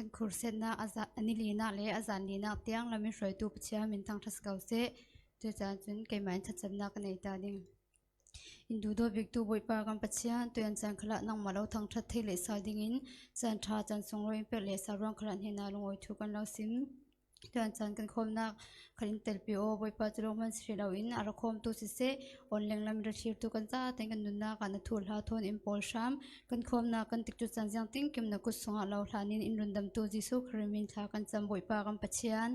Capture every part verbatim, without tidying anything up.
Kan khursiatnak a za-, a ni linak le a zan linak tiang lam in hruaitu Pathian min thangṭhat ko seh. Tucaan cun keimah in thlacamnak ka nei ta ding. In duhdaw biktu Bawipa kan Pathian, tuian caan khalah nangmah lo thangṭhat thei lehsa dingin caan ṭha caan sunglawi in pek lehsa ruang khalah hnenah lungawi thu kan lo sim. Tuian caan kan khawmnak khat in telpi aw, Bawipa cu lungman si hrih loin a ra khawmtu siseh, online lam in ra thlirtu kan zaten kan nunnak ah na thu hla thawn in pawl hram. Kan khawmnak kan tikcu caan ziangtinkim na kut sungah lo hlan in in rundamtu Jesuh Khrih min thla kan cam Bawipa kan Pathian.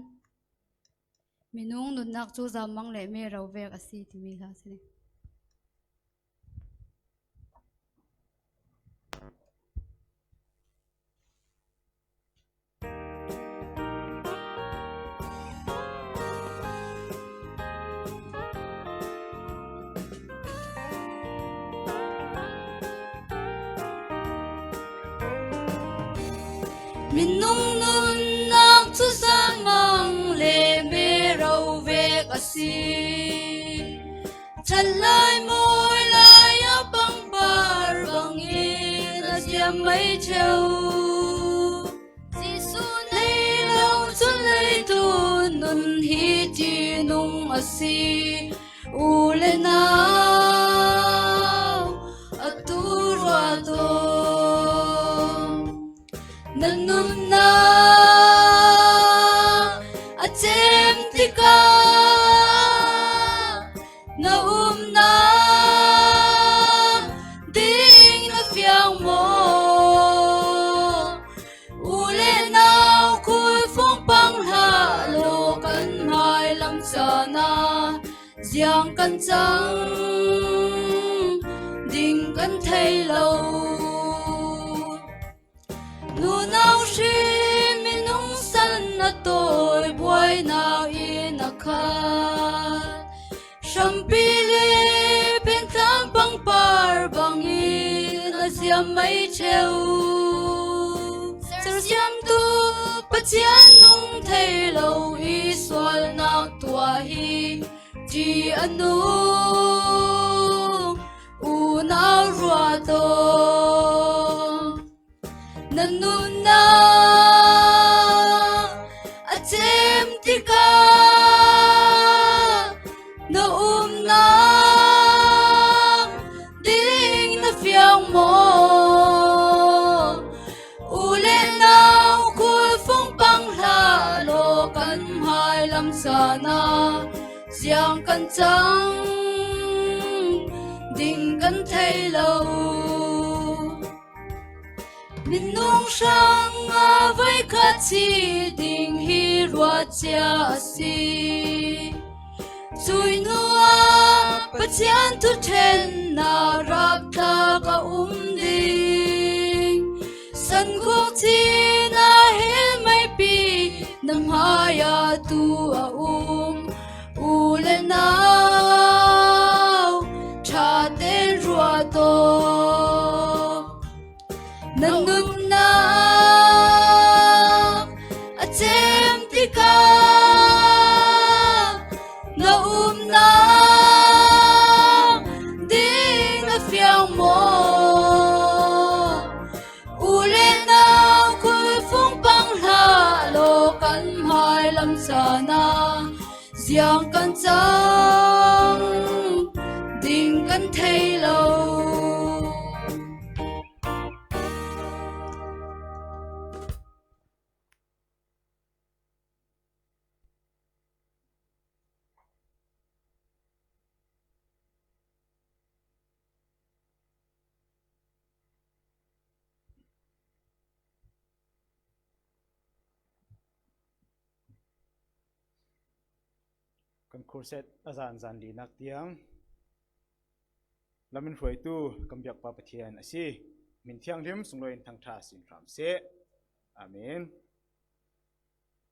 Minung nunnak cu zaumang le mero vek a si timi hla si. Minung nunnak cu zaumang le mero vek a si. Ṭhat lai mawi lai ah pangpar bangin a ziam mai ṭheu. Jesuh nei lo cu leitu nun hi tinung a si. U le nau, atu ruat aw. Na nunnak a cem tikah na umnak ding na fiang maw? U le nau, khulfung pang hlah law kan hmailam caan ah ziang kan cang ding kan thei lo. Nunau hri minung san a tawi, buainak in a khat. Hrampi le pentlang pangpar bangin a ziam mai ṭheu. Sersiamtu Pathian nung thei lo i sualnak tuah hi. Ṭih a nung unau ruat aw. Na nunnak a cem tikah na umnak ding na fiang maw? U le nau, khulfung pang hlah law kan hmailam caan ah ziang kan cang ding kan thei lo. Minung hrangah voikhat si ding hi ruat cia a si. Cuih hnuah Pathian thuṭhennak rapthlak a um ding. Sankhuk chin ah hell meipi na hmaiah tu a um. U le nau, ṭha tein ruat aw. Na nunnak a cem tikah na umnak ding na fiang maw? U le nau, khulfung pang hlah law kan hmailam caan ah ziang kan cang ding kan thei lo. Kan khursiat a zan zan linak tiang lam in hruaitu kan biakpa Pathian a si. Min thianghlim sunglawi in thangṭha a si in hram seh. Amen.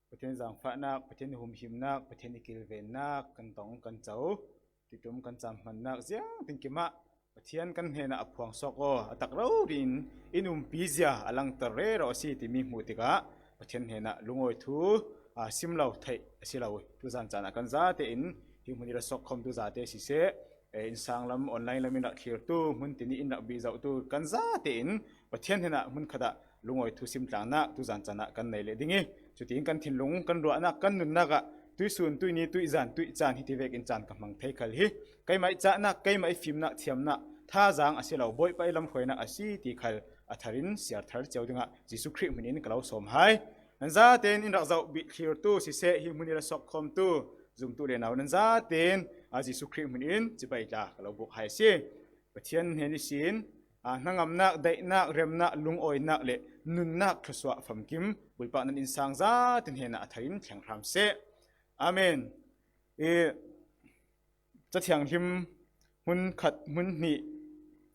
Pathian zaangfahnak, Pathian humhimnak, Pathian i kilvennak kan tong kan co, titum kan cam hmannak ziangtinkim ah Pathian kan hnenah a phuang sawk aw, a tak rori in in umpi zia a langter rero a si timi hmuh tikah Pathian hnenah lungawi thu, aa, sim lo theih a si lo. Tuzan caan ah kan zate in hi hmun i ra sawk khawmtu zate siseh, eh, innsang lam, online lam in rak thlirtu, hmun tin in rak bih zohtu kan zate in Pathian hnenah hmun khatah lungawi thusim tlangnak tuzan canah kan nei leh ding i, cutiin kan thinlung, kan ruahnak, kan nunnak ah tuihsun, tuihni, tuihzan, tuihcaan hiti vekin caan ka hmang thei khal hi. Keimah i cahnak, keimah i fimnak, thiamnak, thazaang a si lo, Bawipa i lamhruainak a si ti khal a tharin siar thar cio dingah Jesuh Khrih hmin in ka lo sawm hai. Nan zaten in rak zoh bih thlirtu siseh, hi hmun i la sokkhawmtu zumtu le nau nan zaten a Jesuh Khrih hmin in cibai tla ka lo buk hai a si. Pathian hnen ihsin, a, hnangamnak, daihnak, remnak, lungawinak le nunnak thluasuah famkim buaipah nan innsang zate hnenah a tharin thleng hram seh. Amen. I, Cathianghlim hmun khat, hmun hnih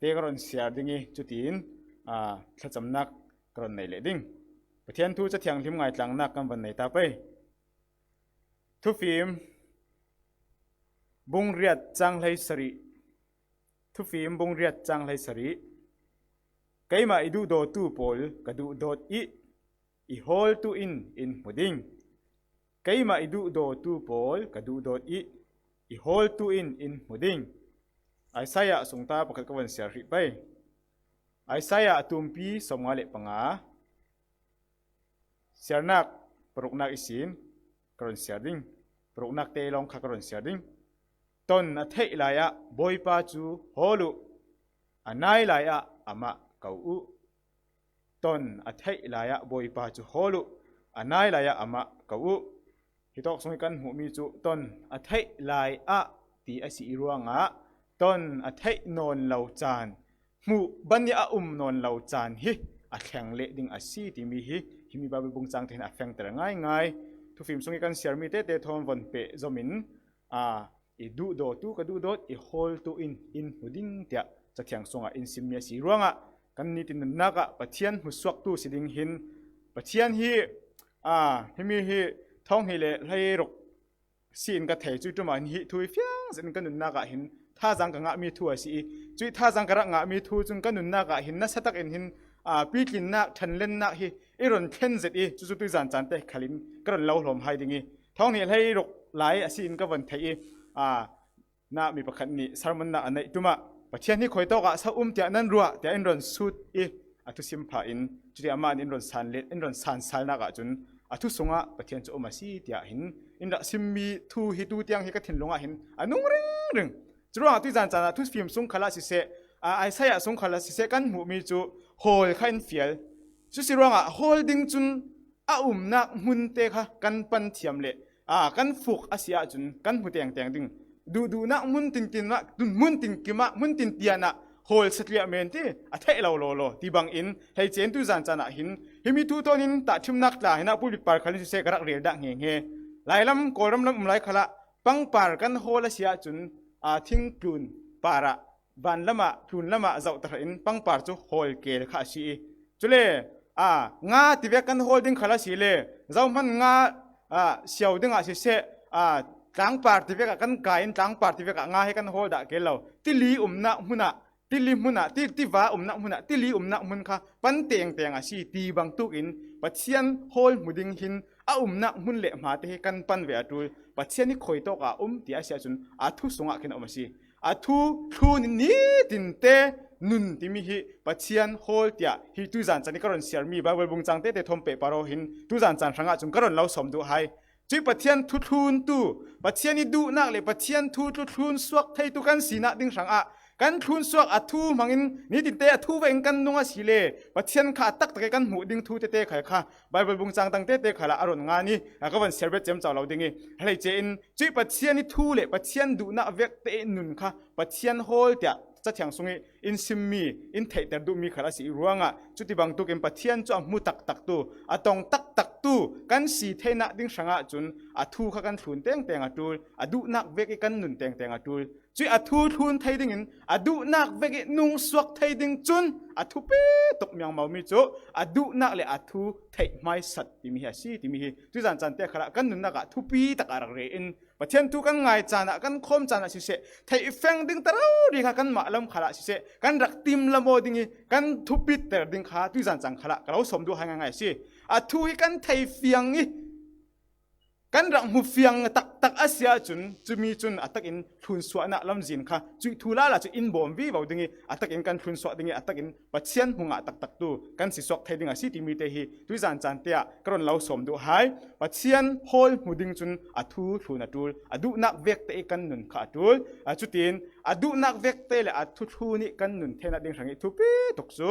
te ka rawn siar ding i, cutiin, a, thlacamnak ka rawn nei leh ding. Pathian thu Cathianghlim ngaithlangnak kan van nei ta pei. Thufim bung riat chang hleisarih. Thufim bung riat chang hleisarih. Keimah i duhdawtu pawl ka duhdawt i, i hawltu in in hmu ding. Keimah i duhdawtu pawl ka duhdawt i, i hawltu in in hmu ding. Isaiah sungta pakhat ka van siar hrih pei. Isaiah a tumpi sawmnga le panga. Siarnak paruknak ihsin ka rawn siar ding. Paruknak te lawng kha ka rawn siar ding. Ton a theih laiah Bawipa cu hawl uh, a nai laiah amah ko uh. Ton a theih laiah Bawipa cu hawl uh, a nai laiah amah ko uh. Hi tawk sung i kan hmuhmi cu ton a theih laiah ti a si i ruangah ton a theih nawn lo caan, hmuh ban i a um nawn lo caan hi a thleng leh ding a si timi hi himi Baibal bung cang tein a fengter ngaingai. Thufim sung i kan siarmi tete thawn von peh zomin, a, i duhdawtu ka duhdawt, i hawltu in in hmu ding tiah Cathiang sungah in simmi a si ruangah kan nitin nunnak ah Pathian hmusuaktu si ding hin Pathian hi, a, himi hi thawng hnih le hleiruk si in ka thei. Cuih ṭumah hin hi thu hi fiang zet in ka nunnak ah hin thazaang ka ngahmi thu a si i, cuih thazaang ka rak ngahmi thu cun ka nunnak ah hin nasa takin hin, aa, pitlinnak, ṭhanlennak hi i rawn thlen zet i, cucu tuizan caan te khalin ka rawn lo hlawm hai ding i, thawng hnih hleiruk lai a si in ka von theih i, aa, na mi pakhat nih sermonnak a neih ṭumah Pathian hi khuitawk ah so um tiah nan ruah tiah in rawn sut i, a thusim phah in, cuti amah in in rawn san let, in rawn sansalnak ah cun a thu sungah Pathian cu um a si tiah hin in rak simmi thu hi tu tiang hi ka thinlung ah hin a nung ringring. Curuangah tuizan caan ah thufim sung khalah siseh, aa, Isaiah sung khalah siseh kan hmuhmi cu hawl kha in fial. Cusi ruangah hawl ding cun a umnak hmun te kha kan pan thiam le, aa, kan fuk a si ahcun kan hmu tengteng ding. Duhduhnak hmun tinkim ah, hmun tinkim ah, hmun tintian ah hawl satliah men ti a theih lo lawlaw ti bangin hleice in tuizan caan ah hin himi thu thawn in tahṭhimnak tla hin ah pulpit par khal in siseh ka rak rel dah nghe nghe. Lailam, Kawlram lam um lai khalah pangpar kan hawl a si ahcun, aa, thingtlun par ah, van lamah, tlun lamah zoh tahrahin pangpar cu hawl kel kha a si i, cule, aa, nga tivek kan hawl ding khal a si le, zohman nga, aa, siau dingah siseh, aa, tlangpar tivek ah kan kai in tlangpar tivek ah nga hi kan hawl dah kel lo. Tili umnak hmun ah, tili hmun ah, ti, tiva umnak hmun ah, tili umnak hmun kha pan tengteng a si ti bangtuk in Pathian hawl hmu ding hin a umnak hmun le hma te hi kan pan ve a ṭul. Pathian hi khuitawk ah um ti a si ahcun a thu sungah khin a um a si. A thu thlun in nitin te nun timi hi Pathian hawl tiah hi tuizan caan i ka rawn siarmi Baibal bung cang tete thawn pehpar aw hin tuizan caan hrangah cun ka rawn lo sawm duh hai. Cuih Pathian thu thluntu, Pathian i duhnak le Pathian thu thlun suak theitu kan sinak ding hrangah kan thlun suak a thu hmangin nitin te a thu vekin kan nung a si le Pathian kha a taktak i kan hmuh ding thu tete khal kha Baibal bung cang dang tete khalah a rawn ngan i, a ka van siar bet ciamco lo ding i, hleice in cuih Pathian i thu le Pathian duhnak vek te i nun kha Pathian hawl tiah Cathiang sung i in simmi, in theihter duhmi khal a si i ruangah cuti bangtuk in Pathian cu a hmu taktaktu, a tong taktaktu kan si theinak ding hrangah cun a thu kha kan thlun tengteng a ṭul, a duhnak vek i kan nun tengteng a ṭul. Cuih a thu thlun thei dingin a duhnak vek i nung suak thei ding cun a thupi tuk miangmomi cu a duhnak le a thu theih hmaisat timi hi a si timi hi tuizan caan te khalah kan nunnak ah thupi tak a rak rel in Pathian thu kan ngai caan ah, kan khawm caan ah siseh, theih feng ding ta rori kha kanmah lam khalah siseh, kan rak tim lam aw ding i kan thupiter ding kha tuizan caan khalah ka lo sawm duh hai ngaingai a si. A thu hi kan thei fiang i kan rak hmu fiang taktak a si ahcun, cumi cun a takin thlunsuahnak lamzin kha cuih thu lala cu in bawm vivo ding i, a takin kan thlunsuah ding i, a takin Pathian hmu ngah taktaktu kan si suak thei ding a si timi te hi tuizan caan te ah ka run lo sawm duh hai. Pathian hawl hmu ding cun a thu thlun a ṭul, a duhnak vek te i kan nun kha a ṭul. A cutin a duhnak vek te le a thu thlun i kan nun theinak ding hrang i thupi tuk cu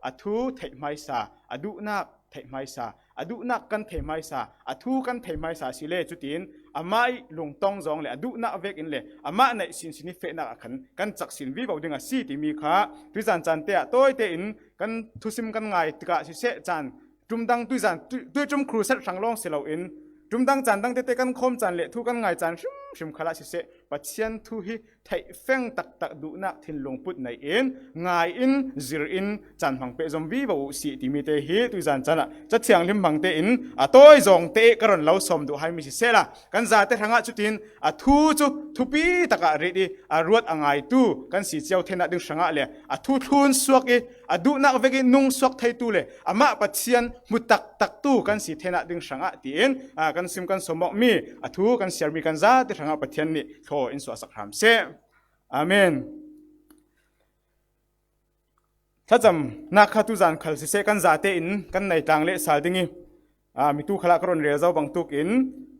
a thu theih hmaisa, a duhnak theih hmaisa, a duhnak kan thei hmaisa, a thu kan thei hmaisa si le, cutin amah i lungtong zong le a duhnak vek in le amah neih sinsin i fehnak ah khan kan cak sin vivo ding a si timi kha tuizan caan te ah tawi tein kan thusim kan ngai tikah siseh, caan ṭumdang tuizan, tui, tuiṭum crusade hrang lawng si loin ṭumdang caan dang tete kan khawm caan le thu kan ngai caan hrimhrim khalah siseh, Pathian thu hi theih feng taktak duhnak thinlung put nei in, ngai in, zir in, caan hmang peh zom vivo uh si timi te hi tuizan caan ah Cathiang Hlim hmang tein a tawi zong te i ka run lo sawm duh hai mi sisehla, kan zate hrangah cutin a thu cu thupi takah rit i a ruat a ngaitu kan si cio theinak ding hrangah le a thu thlun suak i a duhnak vek i nung suak theitu le amah Pathian hmu taktaktu kan si theinak ding hrangah tiin, aa, kan sim kan sawm awkmi a thu kan siarmi kan zate hrangah Pathian nih thlaw in suahsak hram seh. Amen. Thlacamnak kha tuzan khal siseh kan zate in kan nei tlang leh sal ding i, aa, mitu khalah ka run rel zo bangtuk in,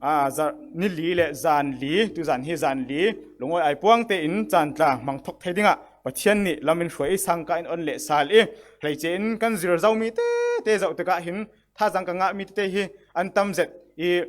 aa, za-, ni li le zan li, tuzan hi zan li, lungawi ai puang tein caan tla hmang thok thei dingah Pathian nih lam in hruai i sangka in on leh sal i, hleice in kan zir zomi tete zoh tikah hin thazaang ka ngahmi tete hi an tam zet i,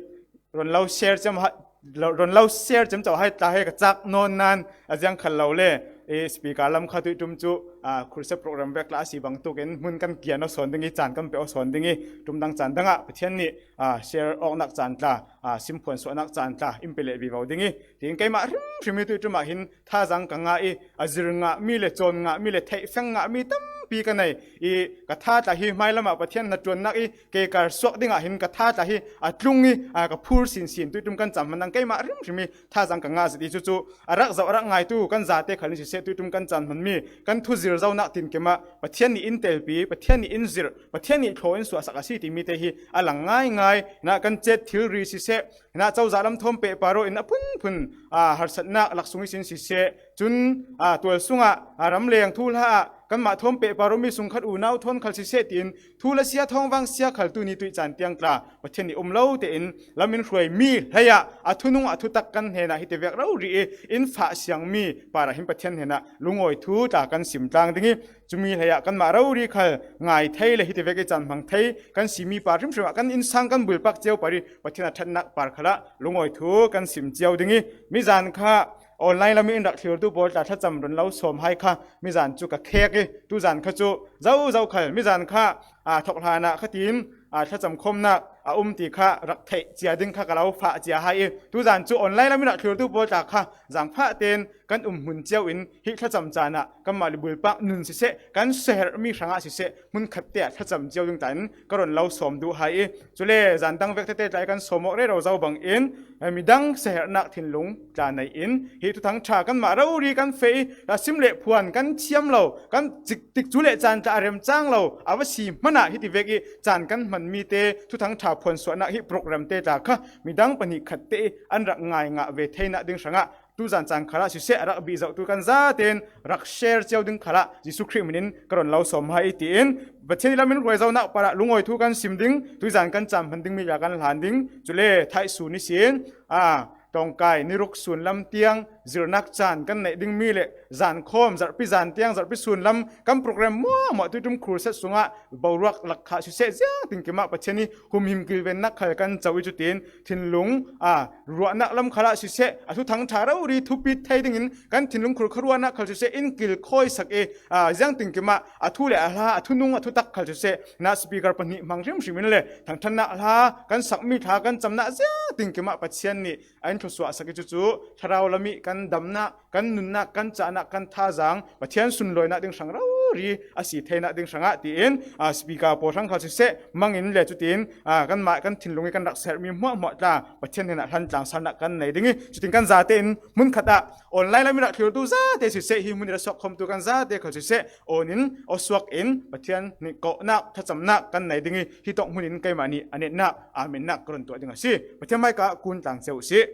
run lo share ciam ha-, lo, run lo share ciamco hai tla he ka cak nawn nain a ziang khal lo le, i, speaker lam kha tuiṭum cu, aa, crusade program vek tla a si bangtuk in hmun kan kian aw sawn ding i, caan kan pe aw sawn ding i, ṭumdang caan dangah Pathian nih, aa, share awknak caan tla, aa, simphuan suahnak caan tla in pe leh vivo ding i, tiin keimah hrimhrim i tuiṭum ah hin thazaang ka ngah i, a zir ngahmi le cawn ngahmi le theihfeng ngahmi tampi ka nei i, ka tha tla hi hmailam ah Pathian hnaṭuannak i keikar suak dingah hin ka tha tla hi a tlung i, aa, ka phur sinsin tuiṭum kan cam hmanh dang keimah hrimhrim i thazaang ka ngah zet i, cucu a rak zoh a rak ngaitu kan zate khal in siseh, tuiṭum kan cam hmanmi kan thu zir zonak tinkim ah Pathian nih in telpi, Pathian nih in zirh, Pathian nih thlaw in suahsak a si timi te hi a lang ngaingai. Hinah kan cet thilri siseh, hinah cozah lam thawm pehpar aw in a phunphun, aa, harsatnak laksung ihsin siseh, cun, aa, tual sungah, aa, ramleng thuhla ah kanmah thawm pehpar awmi sungkhat unau thawn khal siseh tiin thu le sia thawngvang sia khal tuni tuih caan tiang tla Pathian nih um lo tein lam in hruaimi hlei ah a thunung a thutak kan hnenah hi tivek rori i in fah siangmi parah hin Pathian hnenah lungawi thu tla kan sim tlang ding i, cumi hlei ah kanmah rori khal ngai thei le hi tivek i caan hmang thei kan simi par hrimhrim ah kan innsang kan bulpak cio par i Pathian a ṭhatnak par khalah lungawi thu kan sim cio ding i, mizan kha online lam i in rak thlirtu pawl tla thlacam run lo sawm hai kha mizan cu ka khek i, tuzan kha cu zozo khal mizan kha, aa, thawk hlan ah khatin, aa, thlacam khawmnak a um ti kha rak theih cia ding kha ka lo fah cia hai i, tuzan cu online lam i rak thlirtu pawl tla kha zaangfah tein kan um hmun cio in hih thlacam caan ah kanmah le bulpak nun siseh, kan saherhmi hrangah siseh, hmunkhat te ah thlacam cio ding tla in ka run lo sawm duh hai i, cule zan dang vek tete tla i kan sawm awk rero zo bang in, eh, midang saherhnak thinlung tla nei in, hi thuthang ṭha kanmah rori kan feh i, sim le phuan kan thiam lo, kan cik tik cu le caan tla a remcang lo a va si hmanah hi tivek i caan kan hmanmi te thuthang ṭha phuansuahnak hi program te tla kha midang pahnih khat te i an rak ngai ngah ve theinak ding hrangah tuzan caan khalah siseh, a rak bih zohtu kan zaten rak share cio ding khalah Jesuh Khrih hmin in ka run lo sawm hai i tiin Pathian i lam in hruai zonak parah lungawi thu kan sim ding, tuizan kan cam hman dingmi tla kan hlan ding, cule thaihsun ihsin, aa, tawngkai niruk sunlam tiang zirnak caan kan neih dingmi le zankhawm zarhpi zan tiang zarhpi sunlam kan program muahmuah tuiṭum crusade sungah boruak lakkhah siseh, ziang tinkim ah Pathian i humhim kilvennak khal kan co i, cutin thinlung, aa, ruahnak lam khalah siseh, a thuthang ṭha rori thupit thei dingin kan thinlung khurkha ruahnak khal siseh in kilkhawi sak i, aa, ziang tinkim ah a thu le a hla, a thunung a thutak khal siseh, na speaker pahnih hmang hrimhrim in le thangṭhatnak hla kan sakmi hla kan camnak ziang tinkim ah Pathian nih a in thluasuah sak i, cucu thlarau lam i kan damnak, kan nunnak, kan cahnak, kan thazaang Pathian sunlawinak ding hrang rori a si theinak ding hrangah tiin, aa, speaker pawl hrang khal siseh, mangin le cutin, aa, kanmah, kan thinlung i kan rak sermi hmuahhmuah tla Pathian hnenah hlantlang salnak kan nei ding i, cutin kan zate in hmunkhat ah online lam i rak thlirtu zate siseh, hi hmun i ra suak khawmtu kan zate khal siseh, on in aw suak in Pathian nih kawhnak, thlacamnak kan nei ding i, hi tawk hmun in keimah nih a netnak, amennak ka run tuah ding a si. Pathian maika kun tlang cio uh si.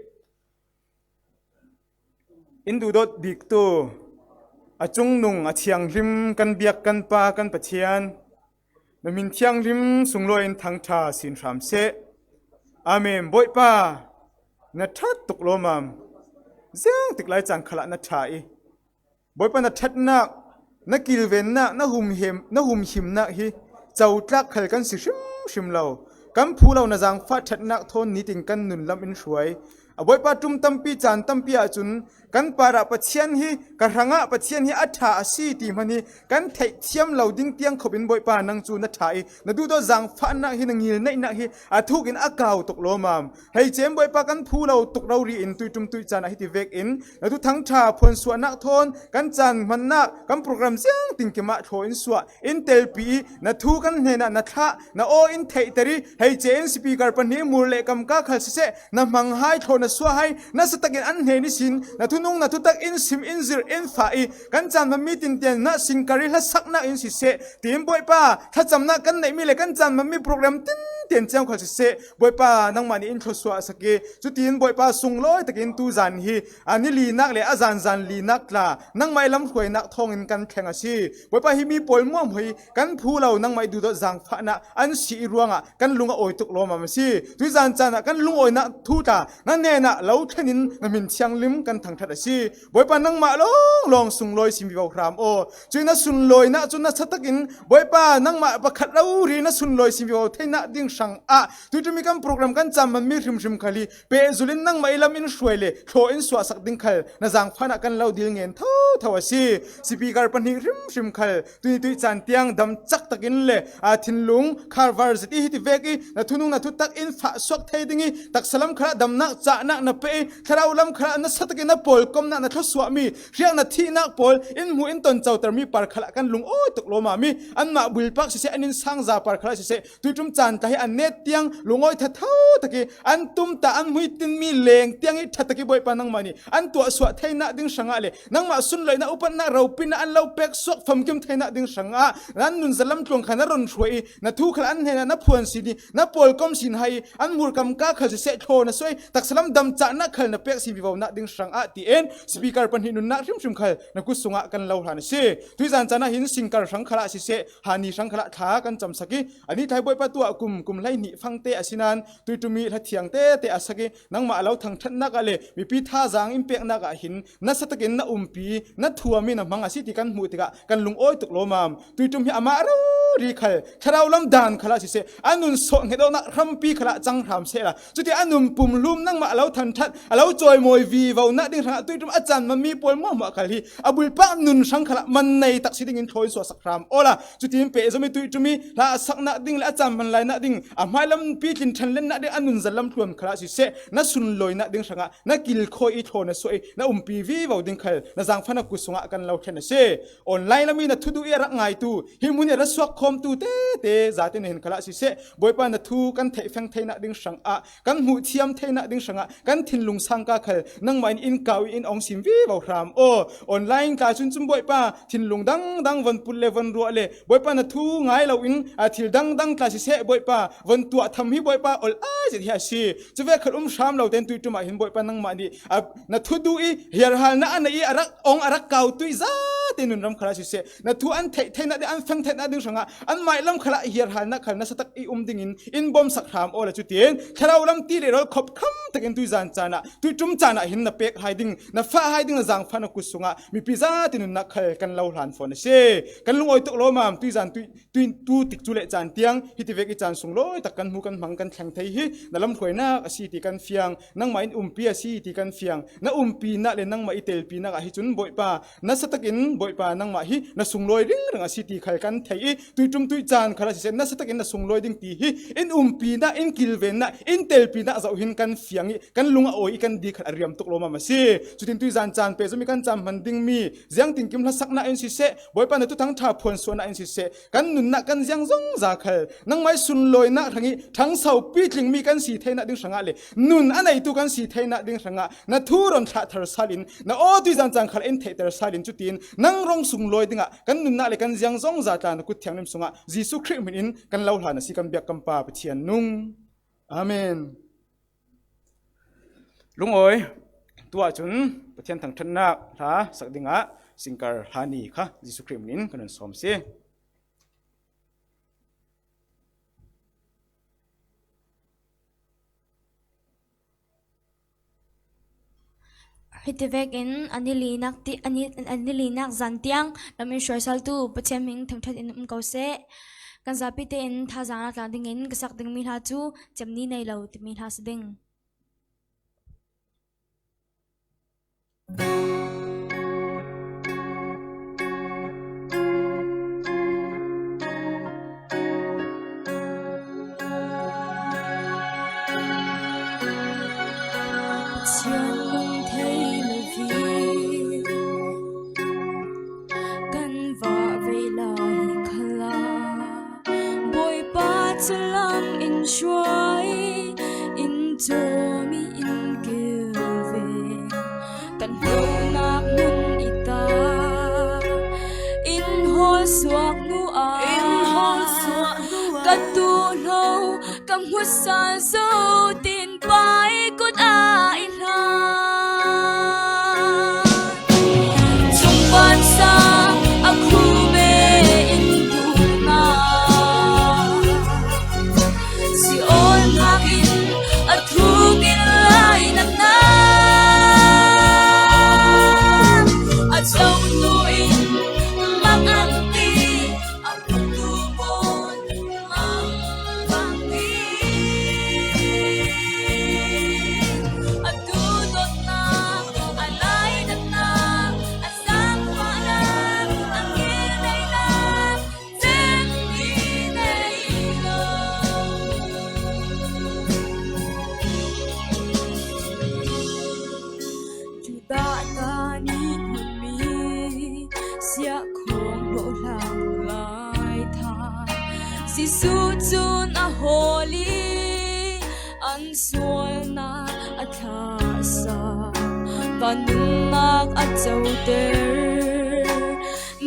In duhdawt biktu, a cungnung, a thianghlim, kan biak kan Pa, kan Pathian, na min thianghlim sunglawi in thangṭha sin hram seh. Amen. Bawipa, na ṭhat tuk lawmam. Ziangtik lai caan khalah na ṭha i, Bawipa, na ṭhatnak, na kilvennak, na humhem, na humhimnak hi cotlak khal kan si hrimhrim lo. Kan phu lo na zaangfah ṭhatnak thawn nitin kan nun lam in hruai. A Bawipa, ṭum tampi, caan tampi ahcun kan parah Pathian hi, ka hrangah Pathian hi a ṭha a si ti hman hi kan theihthiam lo ding tiang khop in, Bawipa, nang cu na ṭha i, na duhdawt zaangfahnak hi, na ngilneihnak hi a thuk in a kau tuk lawmam. Hei cem Bawipa, kan phu lo tuk rori in tuiṭum tuih caan ah hiti vekin na thuthang ṭha phuansuahnak thawn kan caan hmannak, kan program ziangtin kim ah thlaw in suah in telpi i, na thu kan hnenah na thlah, na aw in theihter i, hei cem speaker pahnih mur le kamka khal siseh, na hmang hai, thlaw na suah hai, nasa takin an hnen ihsin na thunung, na thutak in sim, in zirh, in fah i, kan caan hmanmi tintian na singkar i hlasaknak in siseh, tiin Bawipa, thlacamnak kan neihmi le kan caan hmanmi program tintian ciang khal siseh, Bawipa, nangmah nih in thlawsuah sak i, cutin Bawipa, sunglawi takin tuzan hi a ni linak le a zanzan linak tla nangmah i lamhruainak thawngin kan thleng a si. Bawipa, himi pawl hmuahhmuah hi kan phu lo nangmah i duhdawt zaangfahnak an si i ruangah kan lung a awi tuk lawmam a si. Tuizan caan ah kan lungawinak thu tla na hnenah lo thlen in na min thianghlim kan thangṭhat a si. Bawipa, nangmah lawnglawng sunglawi sin vivo hram aw. Cuih na sunlawinak cu nasa takin, Bawipa, nangmah pakhat rori na sunlawi sin vivo theinak ding hrangah tuiṭum i kan program kan caan hmanmi hrimhrim khal hi pehzulh in nangmah i lam in hruai le thlaw in suahsak ding khal na zaangfahnak kan lo dil ngen thotho a si. Speaker pahnih hrimhrim khal tuni tuih caan tiang dam cak takin le, aa, thinlung kharvar zet i, hiti vek i na thunung, na thutak in fah suak thei ding i, taksa lam khalah damnak, cahnak na pe i, thlarau lam khalah nasa takin na pawlkomnak, na thluasuahmi hriak, na thihnak pawl in hmuh in ton cotermi par khalah kan lungawi tuk lawmam i, anmah bulpak siseh, an innsang za par khalah siseh, tuiṭum caan tla hi an net tiang lungawi thatho tak i, an tumtah, an hmuitinmi leng tiang i ṭha tak i, Bawipa, nangmah nih an tuahsuah theinak ding hrangah le nangmah sunlawinak, upatnak, ropitnak an lo pek suak famkim theinak ding hrangah nan nunzal lam tluang kha na run hruai i, na thu khal an hnenah na phuan sin i, na pawlkom sin hai i, an hmur kamka khal siseh, thlaw na suah i, taksa lam damcahnak khal na pek sin vivonak ding hrangah tiin speaker pahnih nunnak hrimhrim khal na kut sungah kan lo hlan a si. Tuizan caan ah hin singkar hrang khalah siseh, hani hrang khalah thla kan camsak i, ani thai Bawipa, tuah kum, kum hleihnih fangte a si nain tuiṭum i hlathiang tete a sak i, nangmah a lo thangṭhatnak ah le mipi thazaang in peknak ah hin nasa takin na umpi, na thuam i na hmang a si ti kan hmuh tikah kan lungawi tuk lawmam. Tuiṭum hi amah rori khal thlarau lam dan khalah siseh, a nun sawh hngetawknak hrampi khalah cang hram sehla, cuti a nun pumhlum nangmah a lo thangṭhat, a lo cawimawi vivonak ding hrangah tuiṭum a caan hmanmi pawl hmuahhmuah khal hi a bulpak nun hrang khalah man nei tak si dingin thlaw in suahsak hram awla, cutin pehzom i tuiṭum i hla a saknak ding le a caan hman lainak ding, a hmailam pitlin ṭhanlennak ding, a nunzal lam tluan khalah siseh, na sunlawinak ding hrangah na kilkhawi i, thlaw na suah i, na umpi vivo ding khal na zaangfahnak kut sungah kan lo thlen a si. Online lam i na thuduh i a rak ngaitu, hi hmun i a ra suak khawmtu tete zate na hin khalah siseh, Bawipa, na thu kan theihfeng theinak ding hrangah, kan hmuh thiam theinak ding hrangah kan thinlung sangka khal nangmah in in kau i, in ong sin vivo hram aw. Online tla cun cun, Bawipa, thinlung dangdang von put le von ruah le, Bawipa, na thu ngai loin, aa, thil dangdang tla siseh, Bawipa, von tuah tham hi, Bawipa, ol ai zet hi a si. Cuvek khal um hram lo tein tuiṭum ah hin, Bawipa, nangmah nih, aa, na thuduh i hiarhalnak a nei i a rak ong, a rak kau tuih zate nunram khalah siseh, na thu an theih theinak ding, an feng theinak ding hrangah an mailam khalah hiarhalnak khal nasa tak i um dingin in bawmsak hram awla, cutin thlarau lam ti le rawl khop kham takin tuizan caan ah, tuiṭum caan ah hin na pek hai ding, na fah hai ding na zaangfahnak kut sungah mipi zate nunnak khal kan lo hlan fawn a si. Kan lungawi tuk lawmam, tuizan tuih, tuih, tu tik cu le caan tiang hiti vek i caan sunglawi tak kan hmu, kan hmang, kan thleng thei hi na lamhruainak a si ti kan fiang, nangmah in umpi a si ti kan fiang, na umpinak le nangmah i telpinak ah hi cun, Bawipa, nasa takin Bawipa, nangmah hi na sunglawi ringring a si ti khal kan thei i, tuiṭum tuicaan khal a siseh, nasa takin na sunglawi ding ti hi in umpina, in kilvenna, in telpina zoh hin kan fiang i, kan lung a awi i, kan dik khal a riam tuk lo mama si. Cutin tuizan caan pehzom i kan cam hman dingmi ziangtinkim hlasakna in siseh, Bawipa, na Thuthang ṭha phuansuahna in siseh, kan nunnak kan ziang zongza khal nangmah i sunlawinak hrang i ṭhangso pitlingmi kan si theinak ding hrangah le nun a neitu kan si theinak ding hrangah na thu rawn thlah thar salin, na aw tuizan caan khal in theihter salin, cutin nang rawng sunglawi dingah kan nunnak le kan ziang zongza tla na kut thianghlim sungah Jesuh Khrih hminin kan lo hlan a si kan biak kan Pa Pathian nung. Amen. Lungawi, tuah cun Pathian thangṭhatnak hla sak dingah singkar hla ni kha Jesuh Khrih hminin kan rawn sawm si. Hiti vekin a ni linak ti, a ni, a ni linak zan tiang lam in hruaisaltu Pathian hming thangṭhat in um ko seh. Kan zapi tein thazaang a tla dingin ka sak dingmi hla cu cem ni nei lo timi hla si ding. Pathian nung thei lo hi kan vah ve lai khala. Bawipa calam in hruai, in cawmi in kil ve. Kan hmuhnak hmun i ta, in hawl suak hnuah, in hawl suak hnuah, ka tuhlo ka hmuhsal zo tin Pa i kut ah i hlan. Thungvan sang a khum e in duhnak, Sion ngak in a thuk in lainatnak, a cohnu in mak ang ti, a putu pawl mang bangin, a duhdawtnak, a lainatnak, a zaangfahnak, a ngilneihnak, cem ni nei lo. Judah ta nih hmunmi siah khawng hlawhhlang lai tha Jesuh cun a hawl i an sualnak a thlahsak, vannunnak a coter,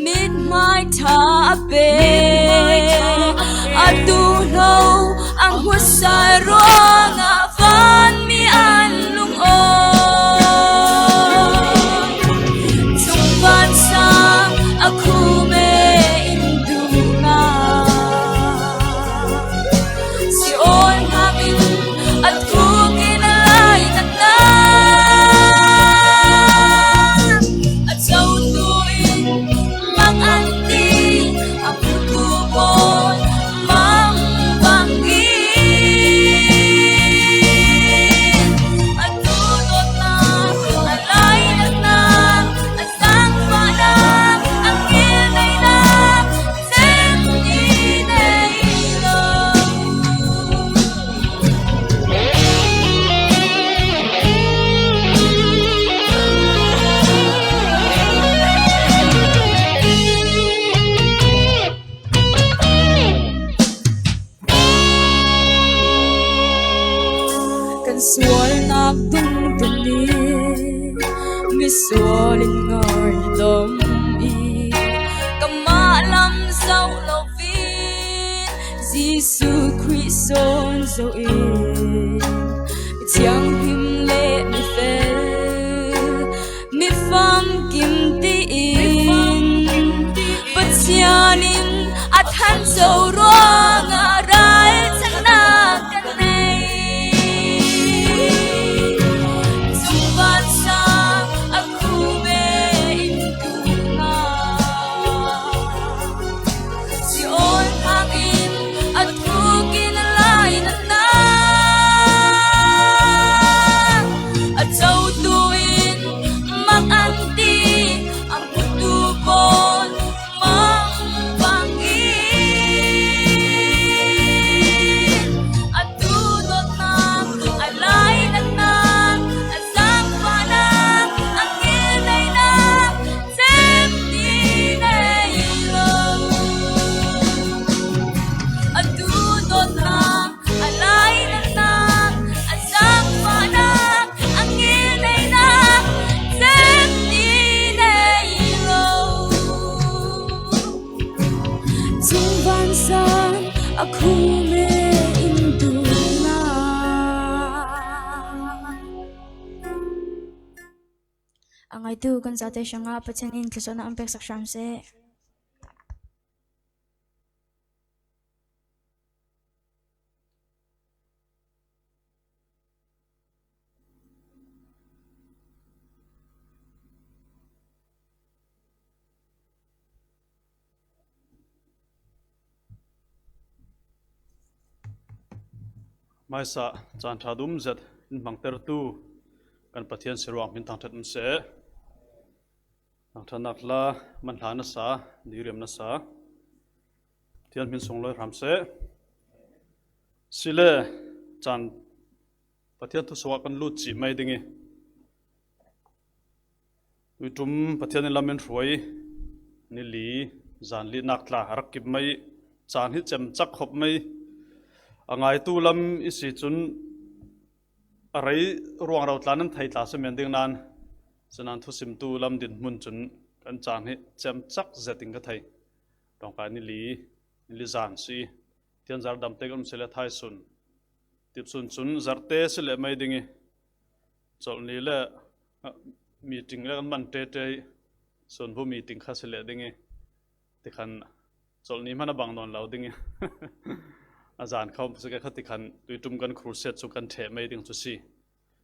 mithmai ṭha a pek, a duhlo a hmuhsal ruangah vanmi an lungawi. Thungvan sang a khum e in duhnak, Sion ngak in a thuk in a lainatnak, a cohnu in mak an ti, a putu pawl mang bangin, a duhdawtnak, a lainatnak, a zaangfahnak, a ngilneihnak, cem ni nei lo. Kan sualnak dungtun i misual in ngaidam i, kanmah lam zoh loin Jesuh Khrih sawn zoh in, mithianghlim le mifel, mifamkim tiin Pathian in a thanco ruangah ralchanhnak kan nei. Thungvan sang a khum e in duhnak, Sion ngak in a thuk in a lainatnak, a cohnu in mak an ti, a putu pawl San a khum e in duhna. A ngaitu kan zate hrangah Pathian in thlawsawhna an peksak hram seh. Hmaisa caan ṭha dum zet in hmangtertu kan Pathian si ruang hmin thangṭhat um seh. Thangṭhatnak hla, manhla na sa, diriam na sa, Pathian hmin sunglawi hram seh. Sile caan Pathian thu sungah kan lut cih mai ding i, tuiṭum Pathian in lam in hruai, ni li, zan linak tla a rak kip mai i, caan hi cemcak khop mai. A ngaitu lam i si cun a rei ruangro tla nan thei tla si men ding nan, sinan thusimtu lam dinhmun cun kan caan hi cemcak zet in ka thei. Ṭawngkai ni li, ni li zan si. Tian zar damte kan um si le thaisun, tipsun cun zarte si leh mai ding i, colh ni le, ah, meeting le kan man ṭeṭe i, sunbu meeting kha si leh ding i, tikhan colh ni hman a bang nawn lo ding i, a zan kha um si kha tikhan tuiṭum kan crusade cu kan ṭheh mai ding cu si.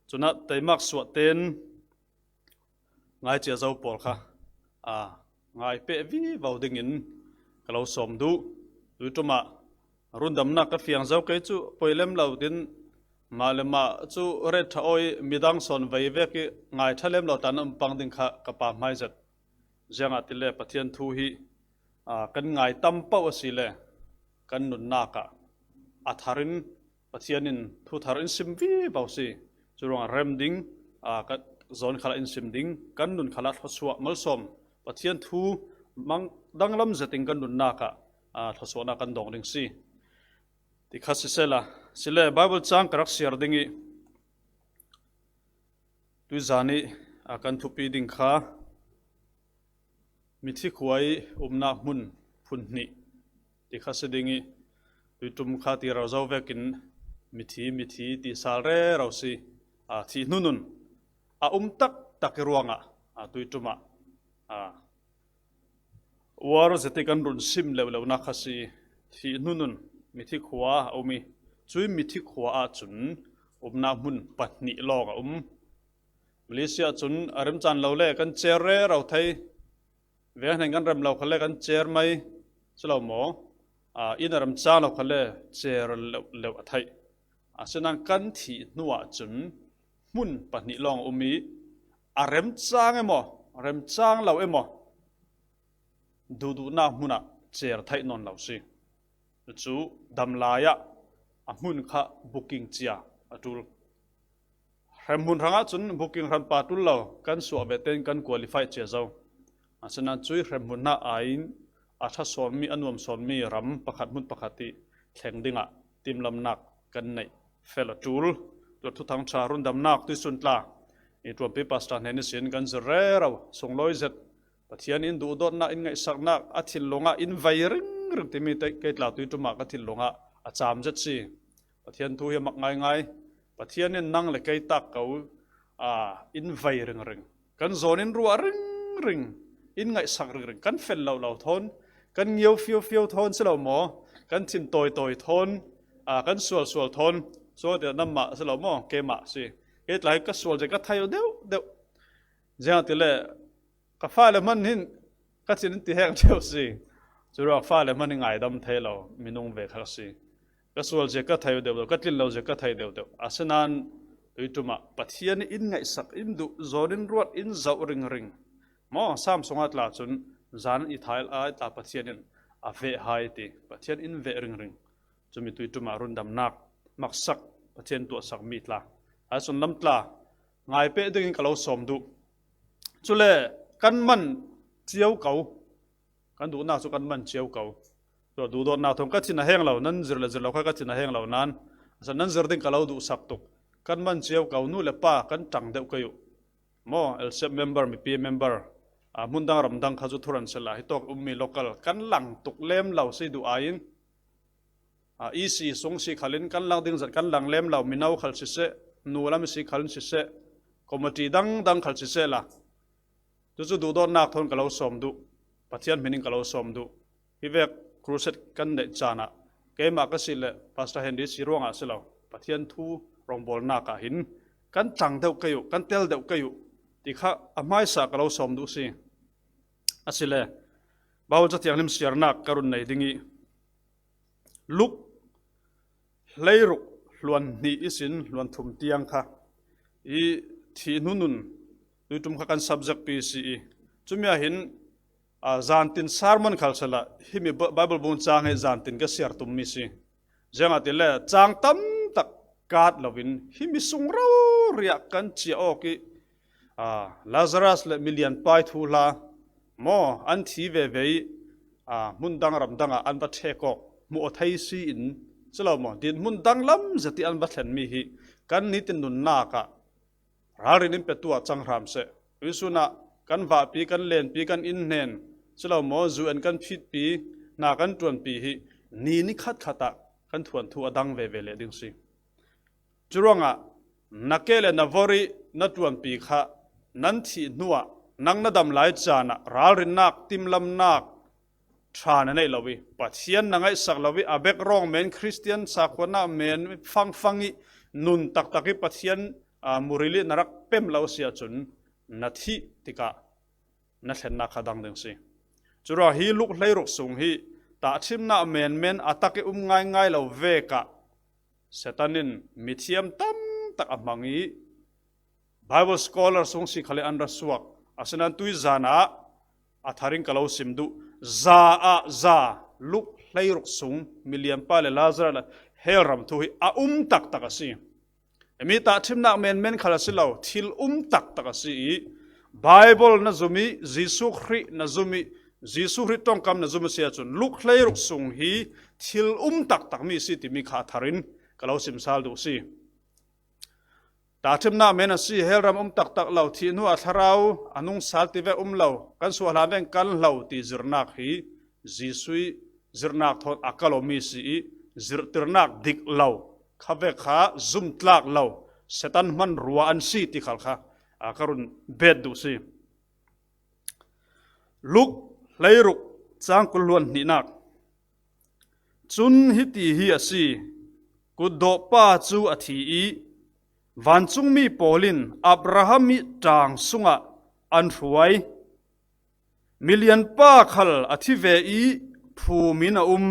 Cunah teimak suah ten ngai cia zo pawl kha, aa, ngai peh vivo dingin ka lo sawm duh. Tuiṭum ah rundamnak ka fiang zo kei cu poi lem lo din, mah le mah cu ret ṭha aw i midang sawn vei vek i ngai ṭha lem lo tla nan um pang ding kha ka pa hmai zet. Ziangahtile Pathian thu hi, aa, kan ngai tam paoh a si le kan nunnak ah a thar in Pathian in thu thar in sim vivo si. Curuangah rem ding, aa, kan zawn khalah in sim ding, kan nun khalah thluasuah malsawm Pathian thu mang danglam zetin kan nunnak ah, aa, thluasuahnak kan dong ding si. Ti kha sisela, sile Bible cang ka rak siar ding i, tuizan i, aa, kan thupi ding kha mithi khua i umnak hmun phun hnih ti kha si ding i, tuiṭum kha ti rau zo vekin mithi, mithi ti sal rero si. Aa, thih hnunun a um taktak i ruangah, aa, tuiṭum ah, aa, uar zeti kan run sim leuh leuhnak kha si. Thih hnunun mithi khua a um i, cui mithi khua ahcun umnak hmun pahnih lawng a um. Malaysia cun a remcaan lo le kan cer rero thei. Veng hnen kan rem lo kha le kan cer mai si lo maw? Aa, inn a remcang lo kha le cer leuh leuh a theih. Asinan kan thih hnu ahcun hmun pahnih lawng a um i, a remcang emaw, a remcang lo emaw, duhduhnak hmun ah cer theih nawn lo si. Cucu damlai ah a hmun kha booking cia a ṭul. Hremhmun hrangah cun booking hranpa ṭul lo, kan suah ve tein kan qualify cia zo. Asinan cui hremhmun hna aiin a ṭha sawnmi, a nuam sawnmi ram pakhat, hmun pakhat i thleng dingah timlamnak kan neih fel a ṭul. Tuar thuthang ṭha rundamnak tuisun tla i ṭuanpi pastor hnen ihsin kan zir rero sunglawi zet. Pathian in duhdawtnak, in ngaihsaknak, a thinlung ah in vei ringring timi te kei tla tuiṭum ah ka thinlung ah a cam zet si. Pathian thu hi a mak ngaingai. Pathian in nang le kei tak ko, aa, in vei ringring. Kan zawn in ruah ringring, in ngaihsak ringring. Kan fel lo lo thawn, kan ngio fiofio thawn si lo maw? Kan thin tawitawi thawn, aa, kan sualsual thawn. Sual tiah nanmah si lo maw? Keimah si. Kei tla hi ka sual zia ka thei deuh deuh. Ziangahtile ka fale hman hin ka thin in ti hek deuh si. Curuangah fale hman hi ngaidam thei lo minung ve kha ka si. Ka sual zia ka thei deuh deuh, ka tlin lo zia ka thei deuh deuh. Asinan tuiṭum ah Pathian in ngaihsak, in duh, zawn in ruat, in zoh ringring. Maw, Sam sungah tla cun zan i thai lai tla Pathian in a veh hai ti. Pathian in veh ringring. Cumi tuiṭum ah rundamnak maksak, Pathian tuahsak mi tla, a sunlam tla ngai peh dingin ka lo sawm duh. Cule kan man cio ko, kan duhnak cu kan man cio ko. Tua duhdawtnak thawng ka thin a heng lo, nan zir le zir lo kha ka thin a heng lo nan, asa nan zir ding ka lo duhsak tuk. Kan man cio ko, nu le pa kan ṭang deuh kei uh. Maw, L C F member, mipi member, aa, hmun dang ram dang kha cu thuran sila, hitawk ummi local kan lang tuk lem lo si duh aiin, A, E C sung si khalin kan lang ding zat kan lang lem lo, mino khal siseh, nu lam si khalin siseh, committee dangdang khal siseh la. Cucu duhdawtnak thawn ka lo sawm duh, Pathian hmin in ka lo sawm duh. Hi vek crusade kan neih caan ah keimah ka si le Pastor Henry si ruangah si lo, Pathian thu rawngbawlnak ah hin kan tlang deuh kei uh, kan tel deuh kei uh ti kha a hmaisa ka lo sawm duh si. Asile Baibal Cathianghlim siarnak ka run nei ding ih, Luk hleiruk hluan hnih ihsin hluan thum tiang kha i thih hnu nun tuiṭum kha kan subject pi si i, cumi ah hin, aa, zantin sermon khal sehla, himi Ba-, Bible bung cang hi zantin ka siar tummi si. Ziangahtile cang tamtak kat loin himi sung rori ah kan ciah awk ih, aa, Lazarus le milianpa ih thuhla maw, an thi veve ih, aa, hmun dang ram dangah an va ṭhek awk hmuh aw thei si in, si lo maw, dinhmun danglam zet ih an va thlenmi hi kan nitin nunnak ah ralrin in petu ah cang hram seh. Tuihsun ah kan vahpi, kan lenpi, kan inn hnen, si lo maw, zu en kan phitpi, hna kan ṭuanpi hi ni ni khatkhat ah kan thuanthu a dang veve leh ding si. Curuangah na ke le na vorh ih na ṭuanpi kha nan thih hnuah nang na dam lai caan ah ralrinnak, timlamnak ṭha na neih lo ih, Pathian na ngaihsak lo ih, a bek rawng men, Khristian sakhuanak men fangfang ih nun taktak ih Pathian, aa, muril ih na rak pem lo si ahcun na thih tikah na thlennak kha dang ding si. Curuangah hi Luk hleiruk sung hi tahṭhimnak menmen a tak ih um ngaingai lo vekah Satan in mithiam tamtak a hmang ih, Bible scholar sung si khal ih an ra suak. Asinain tuizan ah a thar in ka lo sim duh. Za ah za, Luk hleiruk sung milianpa le Lazarus le hell ram thu hi a um taktak a si. Himi tahṭhimnak menmen khal a si lo, thil um taktak a si ih, Bible na zum ih, Jesuh Khrih na zum ih, Jesuh Khrih ṭongkam na zum a si ahcun, Luk hleiruk sung hi thil um taktakmi a si timi kha a thar in ka lo sim sal duh si. Tahṭhimnak men a si, hell ram um taktak lo, thih hnu ah thlarau a nung sal ti vek um lo, kan suahlan vek kan hlo ti zirhnak hi Jesuh ih zirhnak thawn a kal awmi si ih, zirhtirnak dik lo, kha vek kha zumtlak lo, Satan hmanrua an si ti khal kha, aa, ka run bet duh si. Luk hleiruk cang kul hluan hnihnak. Cun hiti hi a si, kutdawhpa cu a thi ih vancungmi pawl in Abraham ih ṭaang sungah an hruai. Milianpa khal a thi ve ih phum in a um.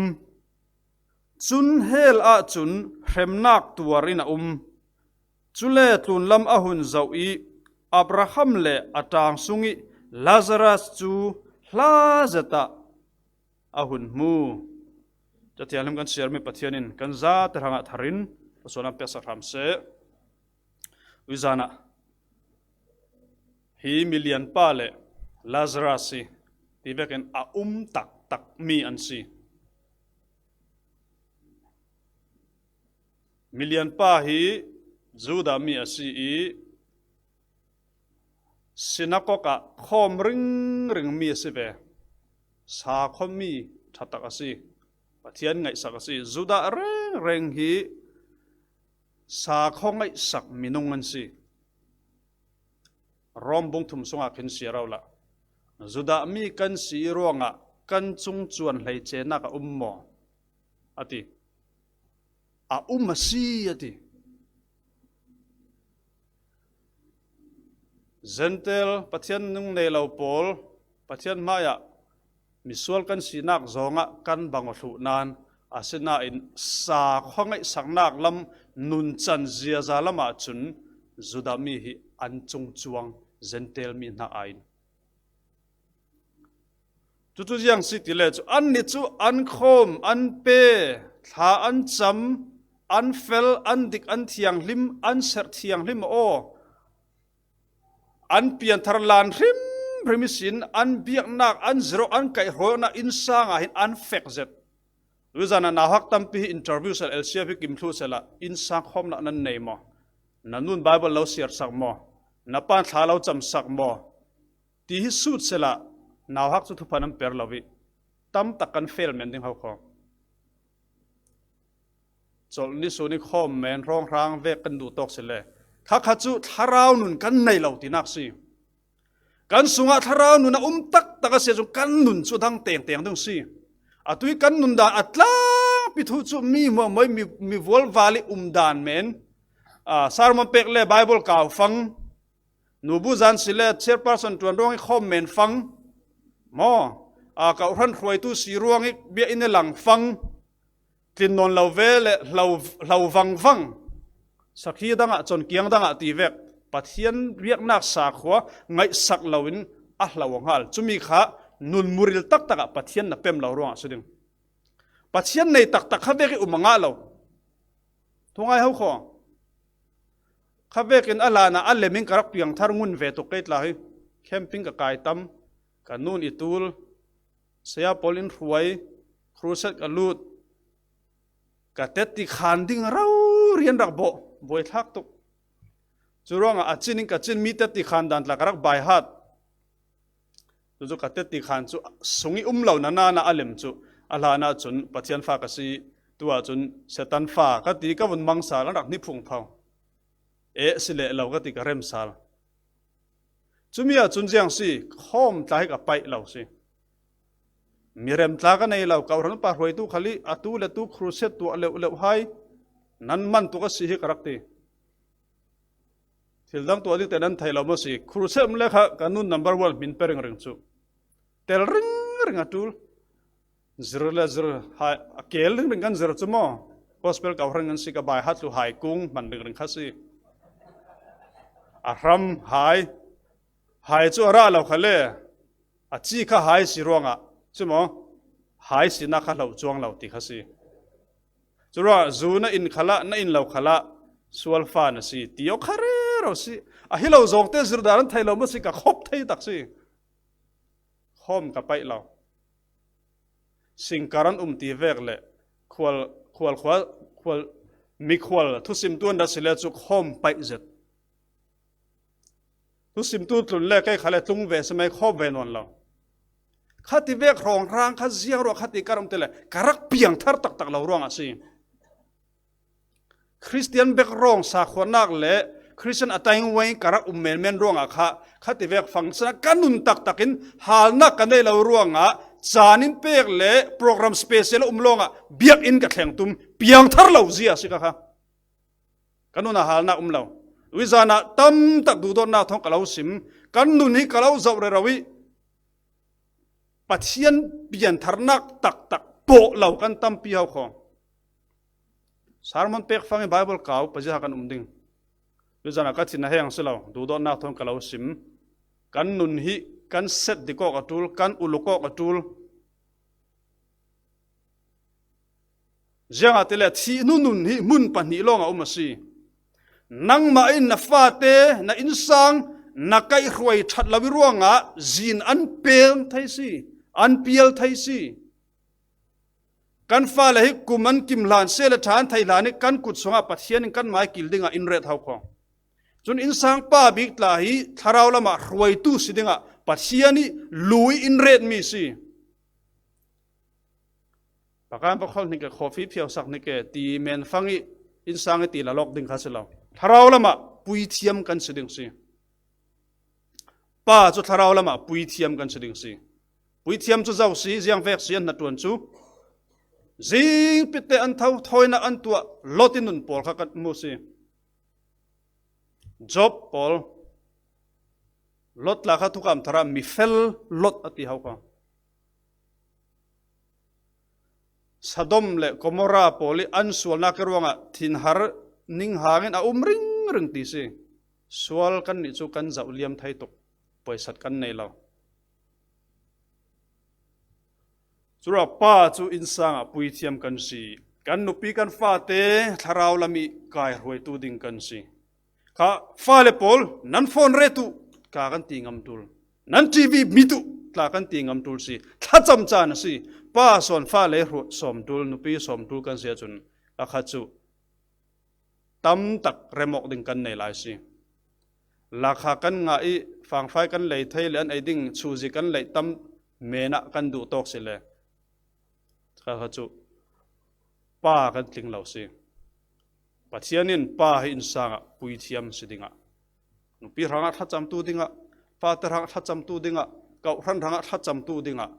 Cun hell ahcun hremnak tuar in a um. Cule tlunlam a hun zoh ih Abraham le a ṭaang sungih Lazarus cu hla zet ah a hun hmu. Cathianghlim kan siarmi Pathian in kan zate hrangah thar in a sual an peksak hram seh. Tuizan ah hi milianpa le Lazarus hi ti vekin a um taktakmi an si. Milianpa hi Judah mi a si ih, sinakok ah khawm ringring mi a si ve. Sakhaw mi ṭhatak a si. Pathian ngaihsak a si. Judah rengreng hi sakhaw ngaihsak minung an si. Rom bung thum sungah khin siar awla, Judah mi kan si ruangah kan cung cuan hleicenak a um maw? A ti. A um a si, a ti. Gentile, Pathian nung nei lo pawl, Pathian hmaiah misual kan sinak zongah kan bang aw thluh nan, asinain sakhaw ngaihsaknak lam nuncan ziaza lamah cun Judah mi hi an cungcuang, Gentile mi hna aiin. Cucu ziang si ti le cu, annih cu an khawm, an pe, thla an cam, an fel, an dik, an thianghlim, an serh thianghlim aw. An pianthar lan hrimhrim ihsin an biaknak, an zirh awk, an kaihhruainak innsang ah hin an fek zet. Tuizan ah nauhak tampi hi interview sehla, L C F hi kim thluh sehla, innsang khawmnak nan nei maw? Na nun Bible lo siarsak maw? Na pan thla lo camsak maw? Ti hi sut sehla, nauhak cu thupha nan per lo ih, tamtak kan fail men ding ho kho. Chawlh ni sun i khawm men hrawnghrang vek kan duh tawk si le. Kha kha chu thlarau nun kan nei lo tinak si. Kan sungah thlarau nun a um taktak a si ahcun kan nun cu a dang tengteng ding si. Atu i kan nun dan a tlangpi thu cu mi hmuahhmuah i mi, mi vualval i um dan men, aa, sermon pek le Bible kau fang, nubu zan si le chairperson ṭuan ruang i khawm men fang, maw, aa, ka hran hruaitu si ruang i biakinn i lang fang, tlin nawn lo ve le hlo, hlo vangvang, sakhi dangah, cawnkiang dangah ti vek Pathian biaknak sakhua ngaihsak loin a hlo a hngal. Cumi kha nun muril taktakah Pathian na pem lo ruangah si ding. Pathian nei taktak kha vek i um a ngah lo. Thungai ho kho. Kha vekin a hlanah a lem in ka rak piangthar ngun ve tuk kei tla hi. Camping ka kai tam, ka nun i tul, saya pawl in hruai, crusade ka lut, ka tetti khan ding rau rian rak bawh, buaithlak tuk. Cu ruangah a cin in ka cin mi tetti khan dan tla ka rak baihat. Cucu ka tetti khan cu sung i um lo na nana a lem cu a hlanah cun Pathian fa ka si, tu ahcun Satan fa ka ti ka vun mang sal an rak hniphung pho. Eh, si leh lo ka ti ka rem sal. Cumi ahcun ziang si, khawm tla hi ka paih lo si. Mirem tla ka nei lo, ka hran pa hruaitu khal i atu le tu crusade tuah leuhleuh hai nan man tuk a si hi ka rak ti. Thil dang tuah ding te nan thei lo maw si. Crusade um le kha ka nun number one min pe ringring cu. Tel ringring a ṭul. Zir le zir hai, a kel ringring kan zir cu maw. Gospel kau hran kan si ka baihat lu hai kung hman ringring kha si. A hram hai, hai cu a rah lo kha le. A ci kha hai si ruangah, si maw? Hai sinak kha hlo cuang lo ti kha si. Curuah zu na in khalah, na in lo khalah, sual fa na si, ti awk kha rero si. A hi lo zawngte zirdan an thei lo maw si, ka khop thei tak si. Khawm ka paih lo. Singkar an um ti vek le, khual, khual, khual, khual, mikhual, thusim tuan da si le cu khawm paih zet. Thusimtu tlun le kei kha le tlung ve si mai khawm ve nawn lo. Khati vek hrawnghrang kha ziang ruah khati ka rum te le ka rak piangthar taktak lo ruangah si. Khristian bek rawng sakhuanak le Khristian a taing wei ka rak um menmen ruangah kha khati vek fangchan ka nun taktakin halnak ka nei lo ruangah caan in pek le program special a um lawngah biakinn ka thleng tum piangthar lo zia si ka kha. Kan nun ah halnak um lo. Uizan ah tam tak duhdawtnak thawng ka lo sim. Kan nun hi ka lo zoh rero i Pathian piantharnak taktak pawh lo kan tampi ho kho. Sermon pek fangin Bible kau pazia kan um ding. Uizan ah ka thin a heng si lo. Duhdawtnak thawng ka lo sim. Kan nun hi kan set dik awk a ṭul, kan uluk awk a ṭul. Ziangahtile thih hnu nun hi hmun pahnih lawngah um a si. Nangmah in na fate, na innsang, na kaihhruai ṭhat lo i ruangah zin an pel thei si, an pial thei si. Kan fale hi kum an kim hlan se le ṭha an thei hlan hi kan kut sungah Pathian in kanmai kil dingah in ret ho kho. Cun innsang pa bik tla hi thlarau lamah hruaitu si dingah Pathian i lui in retmi si. Pakan pakholh hnik e, khawfi phiausak hnik e, ti men fang i innsang i ti lalawk ding kha si lo. Thlarau lamah puithiam kan si ding si. Pa cu thlarau lamah puithiam kan si ding si. Puithiam cu zo si, ziang vek si an hnaṭuan cu. Zingpitte an tho, thawinak an tuah, Lot i nun pawl kha kan hmu si. Job pawl, Lot tla kha thukam tharah mifel Lot a ti ho kha. Sodom le Gomorrah pawl i an sualnak i ruangah thinhar ninghangin a um ringring ti si. Sual kannih cu kan zoh liam thei tuk, poisat kan nei lo. Curuah pa cu innsang ah puithiam kan si. Kan nupi kan fate thlarau lam i kaihruaitu ding kan si. Kha fale pawl, nan phone ret uh, tla kan ti ngam ṭul. Nan T V mit uh, tla kan ti ngam ṭul si. Thlacam caan a si. Pa sawn fale hruat sawm ṭul, nupi sawm ṭul kan si ahcun, a kha cu tam tak remawk ding kan nei lai si. Lakha kan ngah i fangfai kan lei thei le an ei ding chuhzi kan leih tam men ah kan duh tawk si le. Kha kha cu pa kan tling lo si. Pathian in pa hi innsangah puithiam si dingah, nupi hrangah thlacamtu dingah, fate hrangah thlacamtu dingah, kawhhran hrangah thlacamtu dingah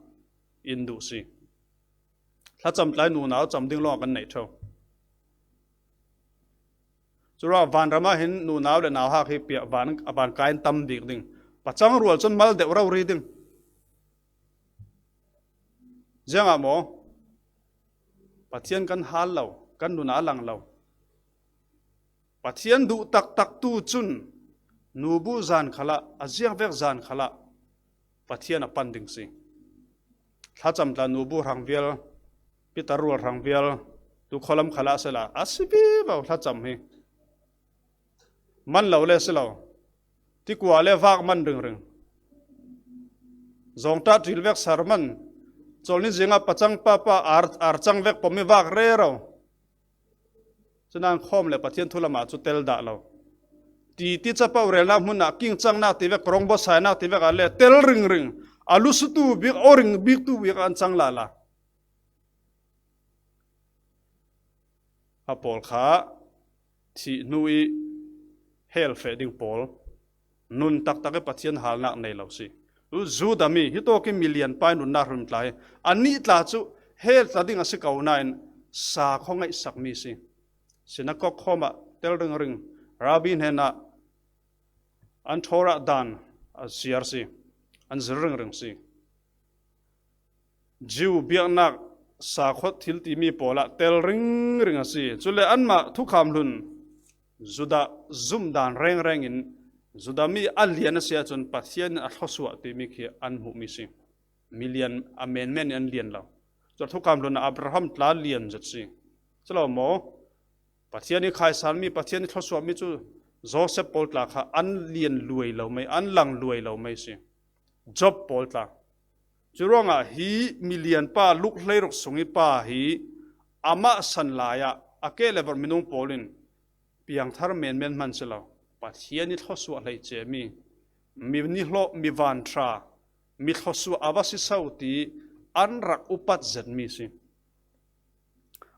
in duh si. Thlacam tlai nunau cam ding lawng kan neih ṭheu. Curuangah vanramah hin nunau le nauhak hi piah van, a van kai in tam bik ding. Pacang rual cun mal deuh rori ding. Ziangah maw? Pathian kan hal lo, kan nun a lang lo. Pathian duh taktaktu cun nubu zan khalah, a ziangvek zan khalah Pathian a pan ding si. Thlacam tla nubu hrang vial, pitar rual hrang vial, tu khualam khalah sela a si vivo thlacam hi. Man lo le si lo. Tikua le vak man ringring. Zawngta ṭil vek sar man. Cawlni zingah pacang papa ar, ar cang vek pom i vak rero. Cunan khawm le Pathian thu lamah cu tel dah lo. Titi capo relnak hmunah kingcangnak ti vek, rawng bawsainak ti vek ah le tel ringring. A lusutu bik, aw ring biktu bik an cang lala. A pawl kha thih hnu i hell feh ding pawl, nun taktak i Pathian halnak nei lo si. U Judah mi, hitawk i milian pai nunnak hrim tla hi, annih tla cu hell tla ding a si ko nain sa khaw ngaihsakmi si. Sinakok khawmah tel ringring, rabbi hnenah an Torah dan a ziar si, an zir ringring si. Jew biaknak sakhuat thil timi pawlah tel ringring a si. Cule anmah thukham hlun Judah zumh dan rengreng in Judah mi a lian a si ahcun Pathian in a thluasuah timi khi an hmuhmi si. Milian a menmen in an lian lo. Cule thukham hlun ah Abraham tla lian zet si. Culo maw? Pathian i khaisanmi, Pathian i thluasuahmi cu Joseph pawl tla kha an lian luai lo mai, an lang luai lo mai si. Job pawl tla. Curuangah hi milian pa luk hleiruk sung i pa hi amah san lai ah a keh le vorh minung pawl in piangthar menmen hman si lo. Pathian i thluasuah hleice mi, mi nihlawh, mi vanṭha, mi thluasuah a va si so ti an rak upat zetmi si.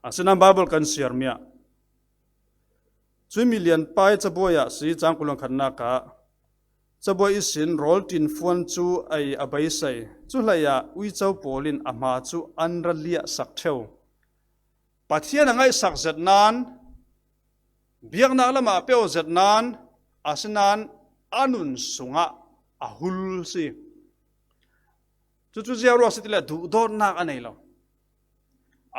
Asinain Bible kan siarmi ah cui milian pai cabuai ah si, cang kul khatnak ah cabuai ihsin rawl ṭin fuan cu ei a beisei. Cu hlei ah uico pawl in a hma cu an ra liahsak ṭheu. Pathian a ngaihsak zet nain, biaknak lamah a peuh zet nain, asinain a nun sungah a hul si. Cucu ziaruah si tile duhdawtnak a nei lo.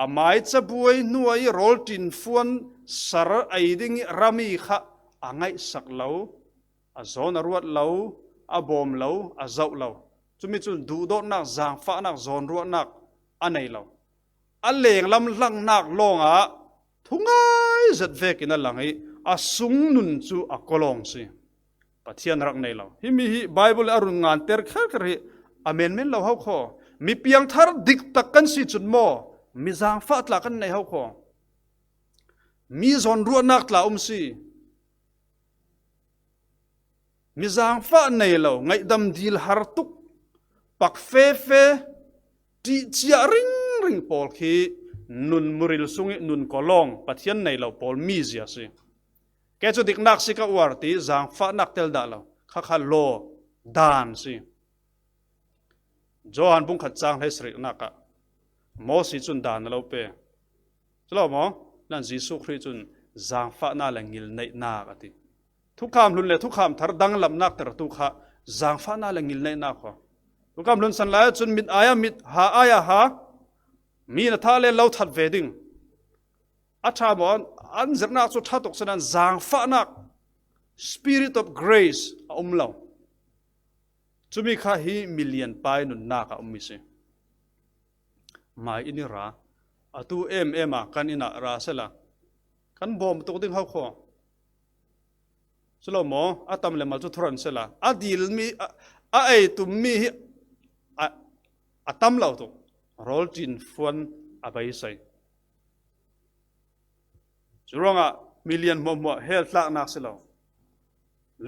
A mai cabuai hnuai rawl ṭin fuan sar ei ding i rami kha a ngaihsak lo, a zawn a ruat lo, a bawm lo, a zoh lo. Cumi cun duhdawtnak, zaangfahnak, zawnruahnak a nei lo. A lenglam hlangnak lawngah thungai zet vekin a lang i a sung nun cu a kawlawng si. Pathian rak nei lo. Himi hi Bible a run nganter kherkher hi a menmen lo hau kho. Mi piangthar diktak kan si cun maw, mi zaangfah tla kan nei hau kho. Mi zawnruahnak tla um si. Mi zaangfah nei lo, ngaihdam dil har tuk, pak fefe, ṭih ciah ringring pawl khi nun muril sung i nun kawlawng, Pathian nei lo pawl mizia si. Kei cu diknak si ka uar ti zaangfahnak tel dah lo. Khakha law, dan si. Johan bung khat cang hleisarihnak ah Mosi cun dan a lo pe. Culo maw? Nan Jesuh Khrih cun zaangfahnak le ngilneihnak a ti. Thukham hlun le thukham thar danglamnak tertu kha zaangfahnak le ngilneihnak kho. Thukham hlun san lai cun mit ai ah mit, ha ai ah ha, mi na thah le lo that ve ding. A ṭha maw? An zirhnak cu ṭha tuk si nain zaangfahnak, spirit of grace, a um lo. Cumi kha hi milian pai nunnak a ummi si. Mai inn i ra, atu em em a kan inn ah ra sela kan bawm tuk ding hau kho. Culo maw? A tam le mal cu thuran sela a dilmi, a, a ei tummi hi a, a tam lo tuk. Rawl ṭin fuan a beisei. Curuangah milian hmuahhmuah hell tlaknak si lo.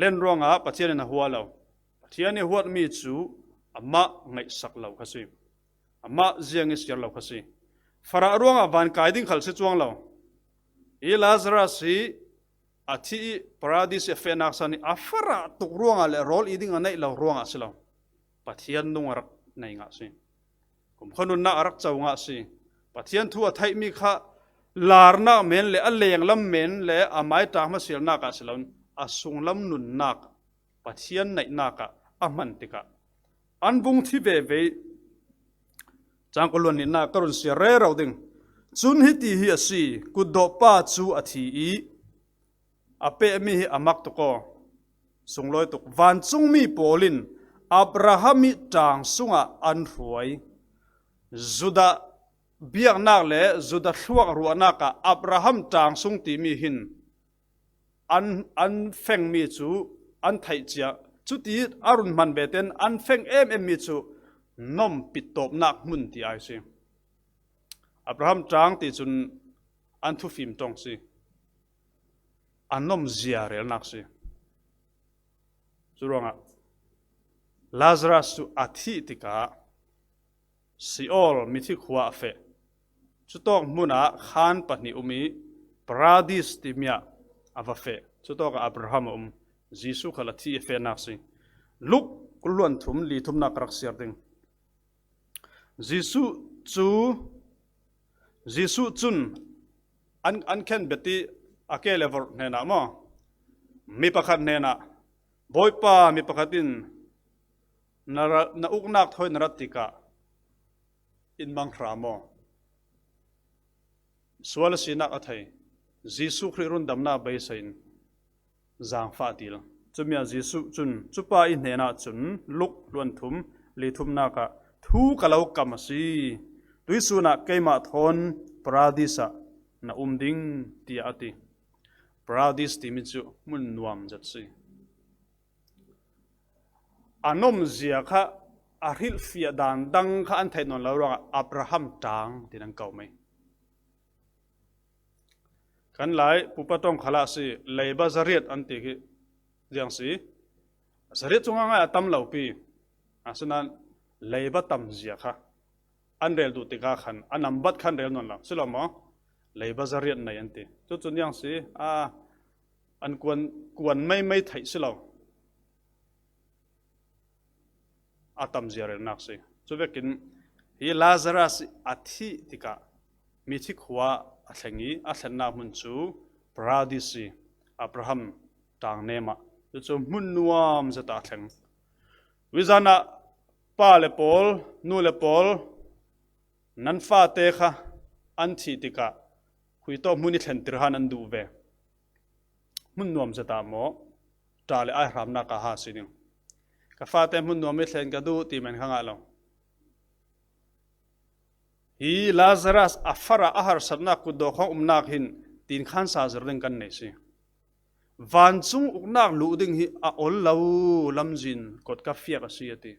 Len ruangah Pathian in a hua lo. Pathian i huatmi cu amah ngaihsak lo kha si. Amah ziang i siar lo kha si. Farah ruangah van kai ding khal si cuang lo. Hi Lazarus hi a thih i Paradis a fehnak san hi a farah tuk ruangah le rawl i ding a neih lo ruangah si lo. Pathian nung a rak nei ngah si. Kumkhua nunnak a rak co ngah si. Pathian thu a theihmi kha larnak men le a lenglam men le a maitang hmasialnak ah si loin a sunglam nunnak Pathian neihnak ah a hman tikah an vung thi veve. Cang kul hluan nihnak ka run siar rero ding. Cun hiti hi a si, kutdawhpa cu a thi i a pehmi hi a mak tuk aw, sunglawi tuk. Vancungmi pawl in Abraham ih ṭaang sungah an hruai. Judah biaknak le Judah thluak ruahnak ah Abraham ṭaang sung timi hin an, an fengmi cu an theih cia. Cuti a run hman ve ten an feng ememmi cu nom pittawpnak hmun ti ai si. Abraham ṭaang ti cun an thufim ṭong si. A nomzia relnak si. Curuangah Lazarus cu a thih tikah Sheol mithi khua a feh. Cutawk hmunah khaan pahnih um i Paradis timi ah a va feh. Cutawkah Abraham a um. Jesuh khal a thih a fehnak si. Luk kul hluan thum li thumnak ka rak siar ding. Jesuh cu, Jesuh cun an, an khen bet i a ke le vorh hnenah maw? Mi pakhat hnenah, "Bawipa, mi pakhat in na ra-, na uknak thawi na rat tikah in mang hra maw?" Sual a sinak a thei Jesuh Khrih rundamnak beisei in zaangfah a til. Cumi ah Jesuh cun cupa ih hnenah cun Luk hluan thum li thumnak ah, "Thu ka lo kam a si. Tuihsun ah keimah thawn Paradis ah na um ding," tiah a ti. Paradis timi cu hmun nuam zet si. A nomzia kha a hrilhfiah dan dang kha an theih nawn lo ruangah Abraham ṭaang tin an ko mai. Kan lai pupa ṭong khalah si, leiba zariat an ti khi ziang si. Zariat cu ngaingai a tam lo pi. Asinain leiba tamzia kha an rel duh tikah khan a nambat khan rel nawn lo si lo maw? Leiba zariat nei an ti. Cucun ziang si, a, an kuan, kuan meimei theih si lo. A tamzia relnak si. Cuvekin hi Lazarus a thih tikah mithi khua a thleng i a thlennak hmun cu Paradis si, Abraham ṭaang nemah. Cucu hmun nuam zet ah a thleng. Tuizan ah pa le pawl, nu le pawl, nan fate kha an thih tikah khuitawp hmun i thlentir han an duh ve. Hmun nuam zet ah maw, ṭah le ai hramnak ah ha si ding. Ka fate hmun nuam i thlen ka duh ti men kha ngah lo. Hi Lazarus a farah a harsatnak kutdawh khawng umnak hin tin khan sa zir ding kan nei si. Vancung uknak luh ding hi a ol lo lamzin kot ka fiak a si, a ti.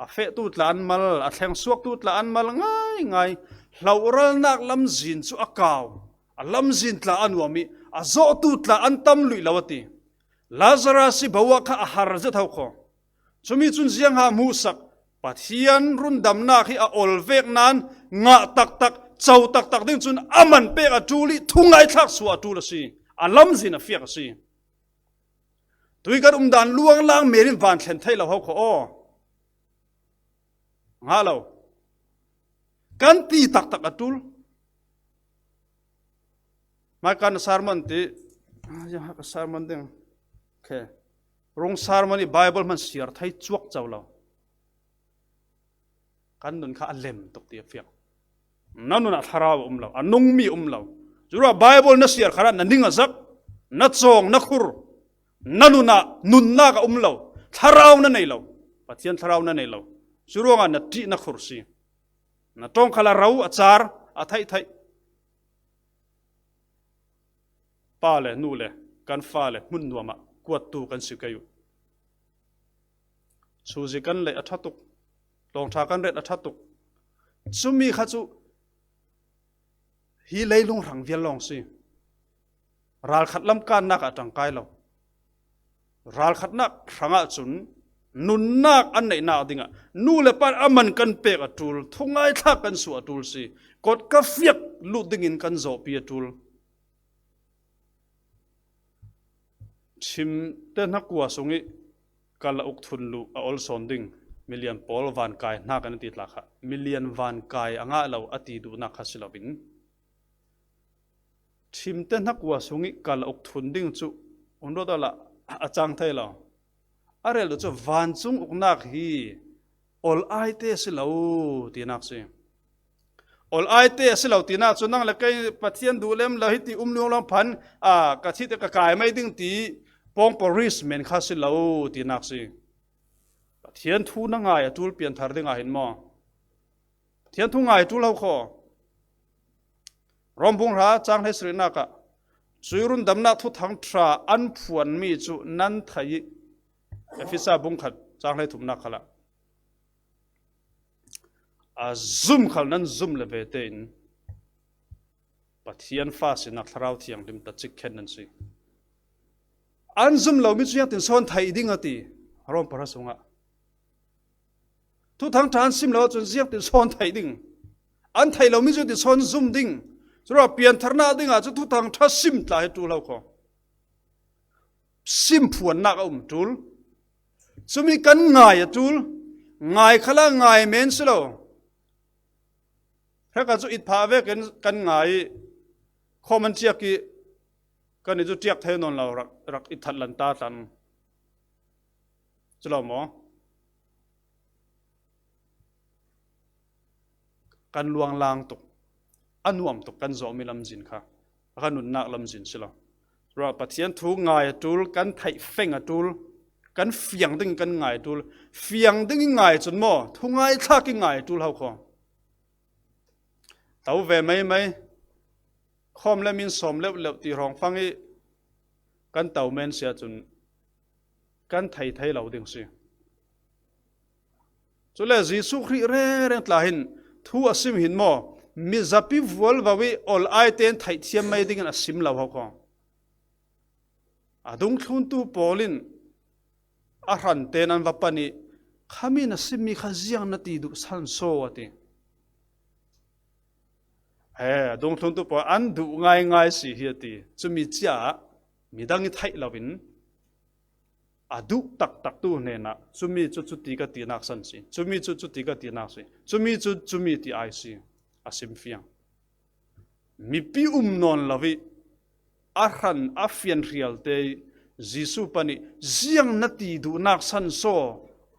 A fehtu tla an mal, a thlengsuaktu tla an mal ngaingai. Hlohralnak lamzin cu a kau, a lamzin tla a nuam i a zawhtu tla an tam luih lo, a ti. Lazarus i boak kha a har zet ho kho. Cumi cun ziang ha hmuhsak, Pathian rundamnak hi a ol vek nain ngah taktak, co taktak ding cun a man pek a ṭul i thungaithlak suah a ṭul a si. A lamzin a fiak a si. Tui kan umdan luanglang men in van thlen thei lo ho kho aw. Ngah lo. Kan ti taktak a ṭul. Maikan sermon ti, ah, ziang ha ka sermon ding. Okay. Rung sermon i Bible hman siar thei cuak co lo. Kan nun kha a lem tuk ti a fiak. Na nun ah thlarau a um lo, a nungmi a um lo. Curuah Bible na siar khan na ning a zak, na cawng, na khur, na nun ah nunnak a um lo, thlarau na nei lo, Pathian thlarau na nei lo. Curuangah na ṭih na khur si. Na ṭawng khal a ro, a car, a theih theih. Pa le nu le kan fale hmun nuam ah kuattu kan si kei uh. Suzi kan leh a ṭha tuk, tlawngṭha kan ret a ṭha tuk. Cumi kha cu hi leilung hrang vial lawng si. Ralkhat lam kannak ah a ṭangkai lo. Ralkhatnak hrangah cun Nunnak an neihnak dingah nu le pa a man kan pek a ṭul, thungai thlak kan suah a ṭul si. Kotka fiak lut dingin kan zawhpi a ṭul. Thimte hnakua sungih kal a uk thun luh a olsawn ding milian pawl vankai hnak an ti tla kha. Milian vankai a ngah lo a ti duhnak kha si loin, thimte hnakua sungih kal a uk thun ding cu hun rawt awla a cang thei lo. A rel duh cu vancung uknak hi ol aite a si lo tinak si. Ol aite a si lo tinak cu nang le kei Pathian duh lem lo hiti um lunglam phan, a, ka thite ka kai mai ding ti pawngpaw risk men kha si lo tinak si. Pathian thu na ngai a ṭul pianthar dingah hin maw? Pathian thu ngai a ṭul ho khaw. Rom bung hra cang hleisarihnak ah cuih rundamnak thuthang ṭha an phuanmi cu nan thei ih, Efesa bung khat cang hleithumnak khalah a zum khal nan zum le ve tein Pathian fa sinak Thlarau Thianghlim tacik khen nan si. An zum lomi cu ziangtin sawn theih ding a ti Rom pahra sungah. Thuthang ṭha an sim lo ahcun ziangtin sawn theih ding? An theih lomi cu ziangtin sawn zum ding? Curuah piantharnak dingah cu thuthang ṭha sim tla hi ṭul lo kho. Sim phuannak a um ṭul. Cumi kan ngai a ṭul. Ngai khalah ngai men si lo. Hrekah cu it phah vekin kan ngai ih, khawm an ciak ih, kan i cu ṭiak thei nawn lo, rak, rak i that lan ta tlan. Cu lo maw? Kan luanglang tuk, a nuam tuk kan zawhmi lamzin kha a kan nunnak lamzin si lo. Ruah Pathian thu ngai a ṭul, kan theih feng a ṭul, kan fiang ding kan ngai a ṭul, fiang ding i ngai cun maw, thungai thlak i ngai a ṭul ho kho. To ve meimei, khawm le min sawm leuhleuh ti hrawngfang ih kan to men si ahcun kan thei thei lo ding si. Cule Jesuh Khrih rengreng tla hin thu a sim hin maw, mizapi vualvo ih ol aite in theihthiam mai dingin a sim lo ho kho. A dungthluntu pawl in a hran tein an va pan ih, "Khami na simmi kha ziang na ti duh san saw?" a ti. He, a dungthluntu pawl an duh ngaingai si hi a ti. Cumi cia midang ih theih loin a duh taktaktu hnenah, "Cumi cu cuti ka tinak san si. Cumi cu cuti ka tinak si. Cumi cu cumi ti ai si," a simfiang. Mipi um nawn lo ih a hran a fianhrialte ih Jesuh pan ih, "Ziang na ti duhnak san saw?"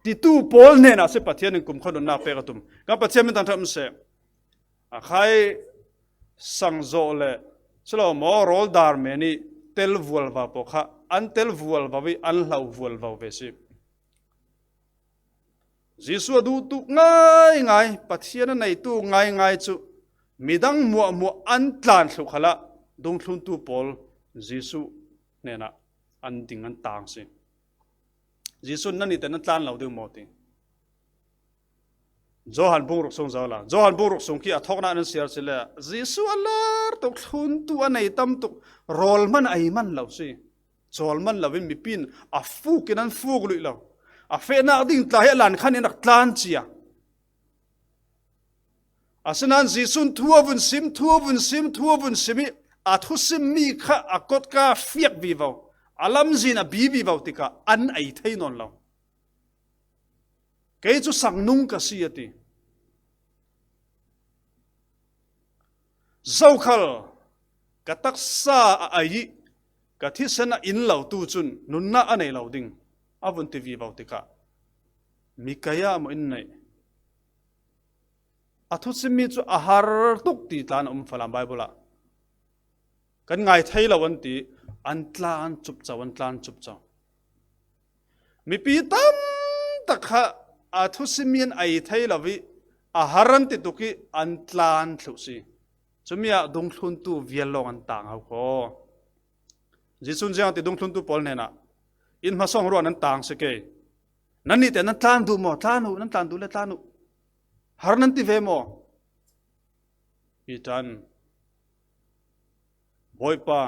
titu pawl hnenah si Pathian in kumkhua nunnak pek a tum. Kan Pathian min thangṭhat um seh. A khai sangzawh le si lo maw, rawl dar men ih tel vualvo pawl kha an tel vualvo ih an hlo vualvo ve si. Jesuh a duhtu ngaingai, Pathian a neitu ngaingai cu midang muahmuah an tlan thluh khalah dungthluntu pawl Jesuh hnenah an ding an tang si. Jesuh in, "Nannih te nan tlan lo ding maw?" ti. Johan bung ruk sung zoh la. Johan bung ruk sung khi a thawknak nan siar si le, Jesuh a lar tuk, thluntu a nei tam tuk, rawl hman a ei man lo si. Cawl man loin mipi in a fuk in an fuk luih lo. A fehnak ding tla hi a lan khan in rak tlan cia. Asinain Jesuh in thu a vun sim, thu a vun sim, thu a vun sim ih a thusimmi kha a kotka fiak vivo, a lamzin a bi vivo tikah an ei thei nawn lo. "Kei cu sangnung ka si," a ti. "Zokhal ka taksa a ei ih ka thisen a in lotu cun nunnak a nei lo ding," a vun ti vivo tikah, "Mi kei ah maw in neih? A thusimmi cu a har tuk," ti tlan a um falam Baibal ah. "Kan ngai thei lo," an ti, an tlan cupco, an tlan cupco. Mipi tam tak kha a thusimmi an ei thei lo ih a har an ti tuk ih an tlan thluh si. Cumi ah dungthluntu vial lawng an tang ho kho. Jesuh in ziang ti dungthluntu pawl hnenah, "In hmasawng ruah nan tang si kei. Nannih te nan tlan duh maw? Tlan uh, nan tlan duh le tlan uh. Har nan ti ve maw?" Piter in, "Bawipa,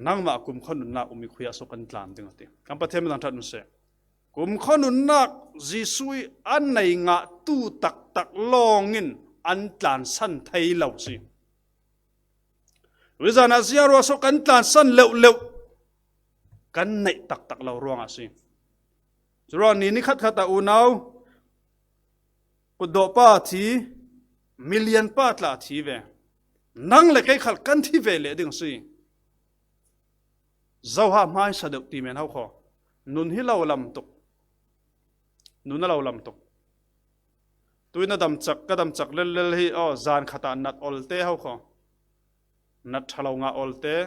nangmah kumkhua nunnak um ih khui ah so kan tlan ding," a ti. Kan Pathian min thangṭhat hna seh. Kumkhua nunnak Jesuh i an nei ngahtu taktak lawngin an tlansan thei lo si. Tuizan ah ziang ruang sawh kan tlansan leuhleuh kan neih taktak lo ruangah si. Curuang ni nikhatkhat ah unau kutdawhpa thi, million pa tla thi ve. Nang le kei khal kan thi ve leh ding si. Zoha hmaisa deuh ti men hau khaw. Nun hi lo lam tuk. Nun a lo lam tuk. Tuina damcak, ka damcak lellel hi, aw, zan khatah nat olte hau khaw. Nat ṭha lo ngah olte.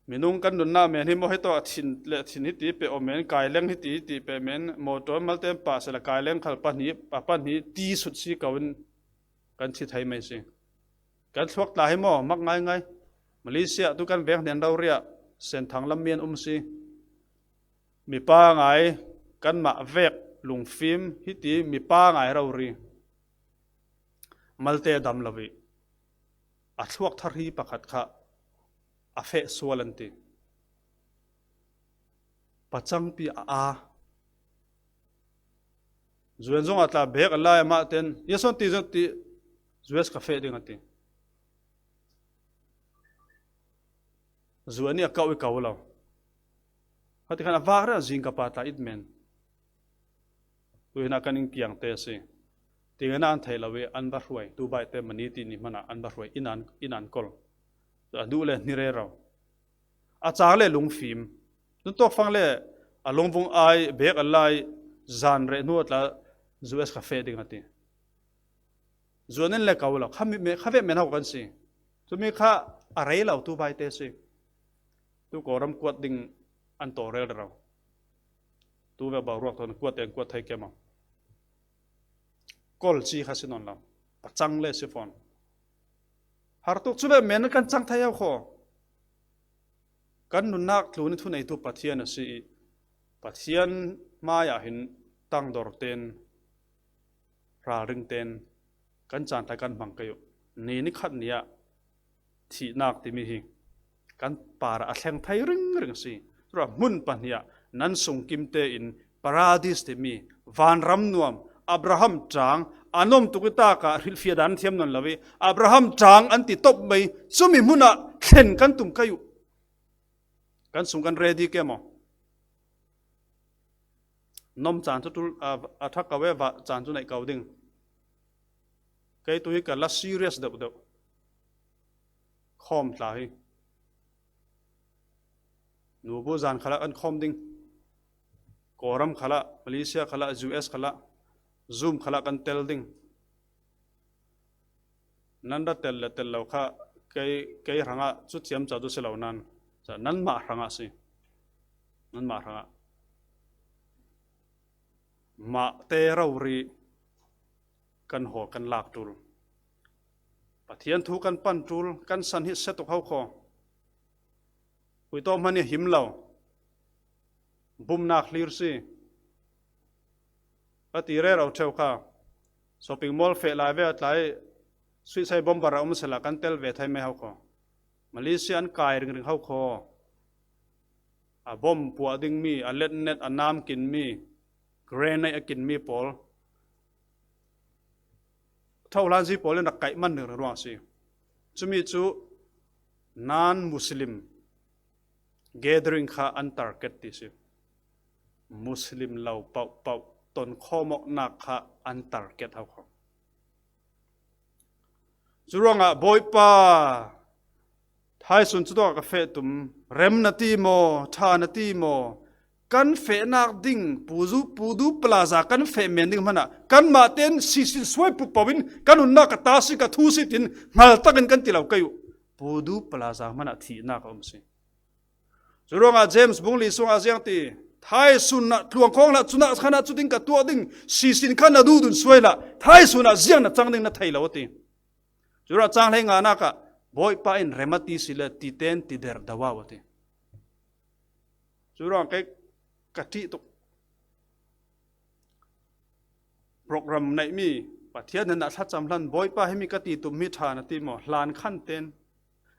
Minung kan nunna men hi maw, hi tawh a thin le thin hi ti peh aw men, kaileng hi ti, hi ti peh men, motor malte an pah sela kaileng khal pahnih, a pahnih ti sut si ko in kan thi thei mai si. Kan thluak tla hi maw, mak ngaingai. Malaysia tu kan veng hnen rori ah, Senthang lam mi an um si. Mipa ngai, kanmah vek lungfim hi ti mipa ngai rori. Malte dam lo i a thluak thar hi pakhat kha a feh sual an ti. Pacangpi a a. Zuan zong a tla bek a lai amah ten, ia sawn ti zong ti, U S ka feh ding a ti. Zuan i a kau i kau lo. Hati khan a vak reh a zing ka pa tla it men. Tuina kan in kiang te si. Tingena an thei lo i an va hruai. Tu bai te mani ti ni hmana an va hruai. In an, in an kol. A duh le ni re ro. A cang le lungfim. Tun tawk fang le a lungvung ai bek a lai zan reh hnu a tla U S ka feh ding a ti. Zuan in le kau lo. Kha mi, me, kha ve men hau kan si. Tumi kha a rei lo tu bai te si. Tu Kawlram kuat ding an tawh rel rau. Tu ve bau ruak thawn kuat te an kuat thei kei maw. Kol ci kha si nawn lo. Pacang le si fawn. Har tuk cu ve men kan cang thei hau khaw. Kan nunnak tlun i thuneitu Pathian a si i Pathian hmai ah hin tangdor ten ralring ten kan caan tla kan hmang kei uh. Ni nikhat ni ah thihnak timi hi kan parah a thleng thei ringring a si. Cura hmun pahnih ah nan sungkim tein Paradis timi vanram nuam Abraham ṭaang an om tuk i takah hrilhfiah dan an thiam nawn lo i Abraham ṭaang an ti top mai cumi hmunah thlen kan tum kei uh. Kan sung kan ready ke maw? Nom caan cu tul, a, a ṭha ko e, vah caan cu neih ko ding. Kei tu hi ka la serious deuh deuh. Khawm tla hi. Nubu zan khalah kan khawm ding. Kawlram khalah, Malaysia khalah, U S khalah, Zoom khalah kan tel ding. Nan ra tel le tel lo kha kei, kei hrangah cu thiam ca tu si lo nan, ca nanmah hrangah si. Nanmah hrangah. Mah te rori kan haw kan lak ṭul. Pathian thu kan pan ṭul, kan san hi se tuk hau khaw. Puitawk hmanh hi a him lo. Bumnak hlir si. A ti rero ṭheu kha. Shopping mall feh lai ve a tlai suicide bomber a um sela kan tel ve thei mai hau khaw. Malaysia an kai ringring hau khaw. A bom puah ding mi, a letnet, a nam kin mi, grenade a kin mi pawl. Tho hlan zi pawl in rak kaih man ringring ruang a si. Cumi cu non-Muslim gathering kha an target ti si. Muslim lo pauh pauh tonkhawm awknak kha an target hau kho. Curuangah Bawipa thaisun cutuak ka feh tum, rem na ti maw, ṭha na ti maw, kan fehnak ding, Puzu, Pudu Plaza kan feh men ding hmanah, kanmah ten sisin suai pupo in kan nunnak ka ta si, ka thu si tin hngal takin kan ti lo kei uh. Pudu Plaza hmanah thihnak a um si. Curuangah James bung li sungah ziang ti, thaisun ah tluang khawng lah cunah khanah cu ding ka tuah ding, sisin kha na duhdun suai lah, thaisun ah ziang na cang ding na thei lo a ti. Curuangah cang hlei nganak ah Bawipa in rem a ti si le titen ti der dawau a ti. Curuangah kei ka ṭih tuk. Program neihmi Pathian hnenah thlacam hlan Bawipa himi ka ti tum hi ṭha na ti maw? Hlan khan ten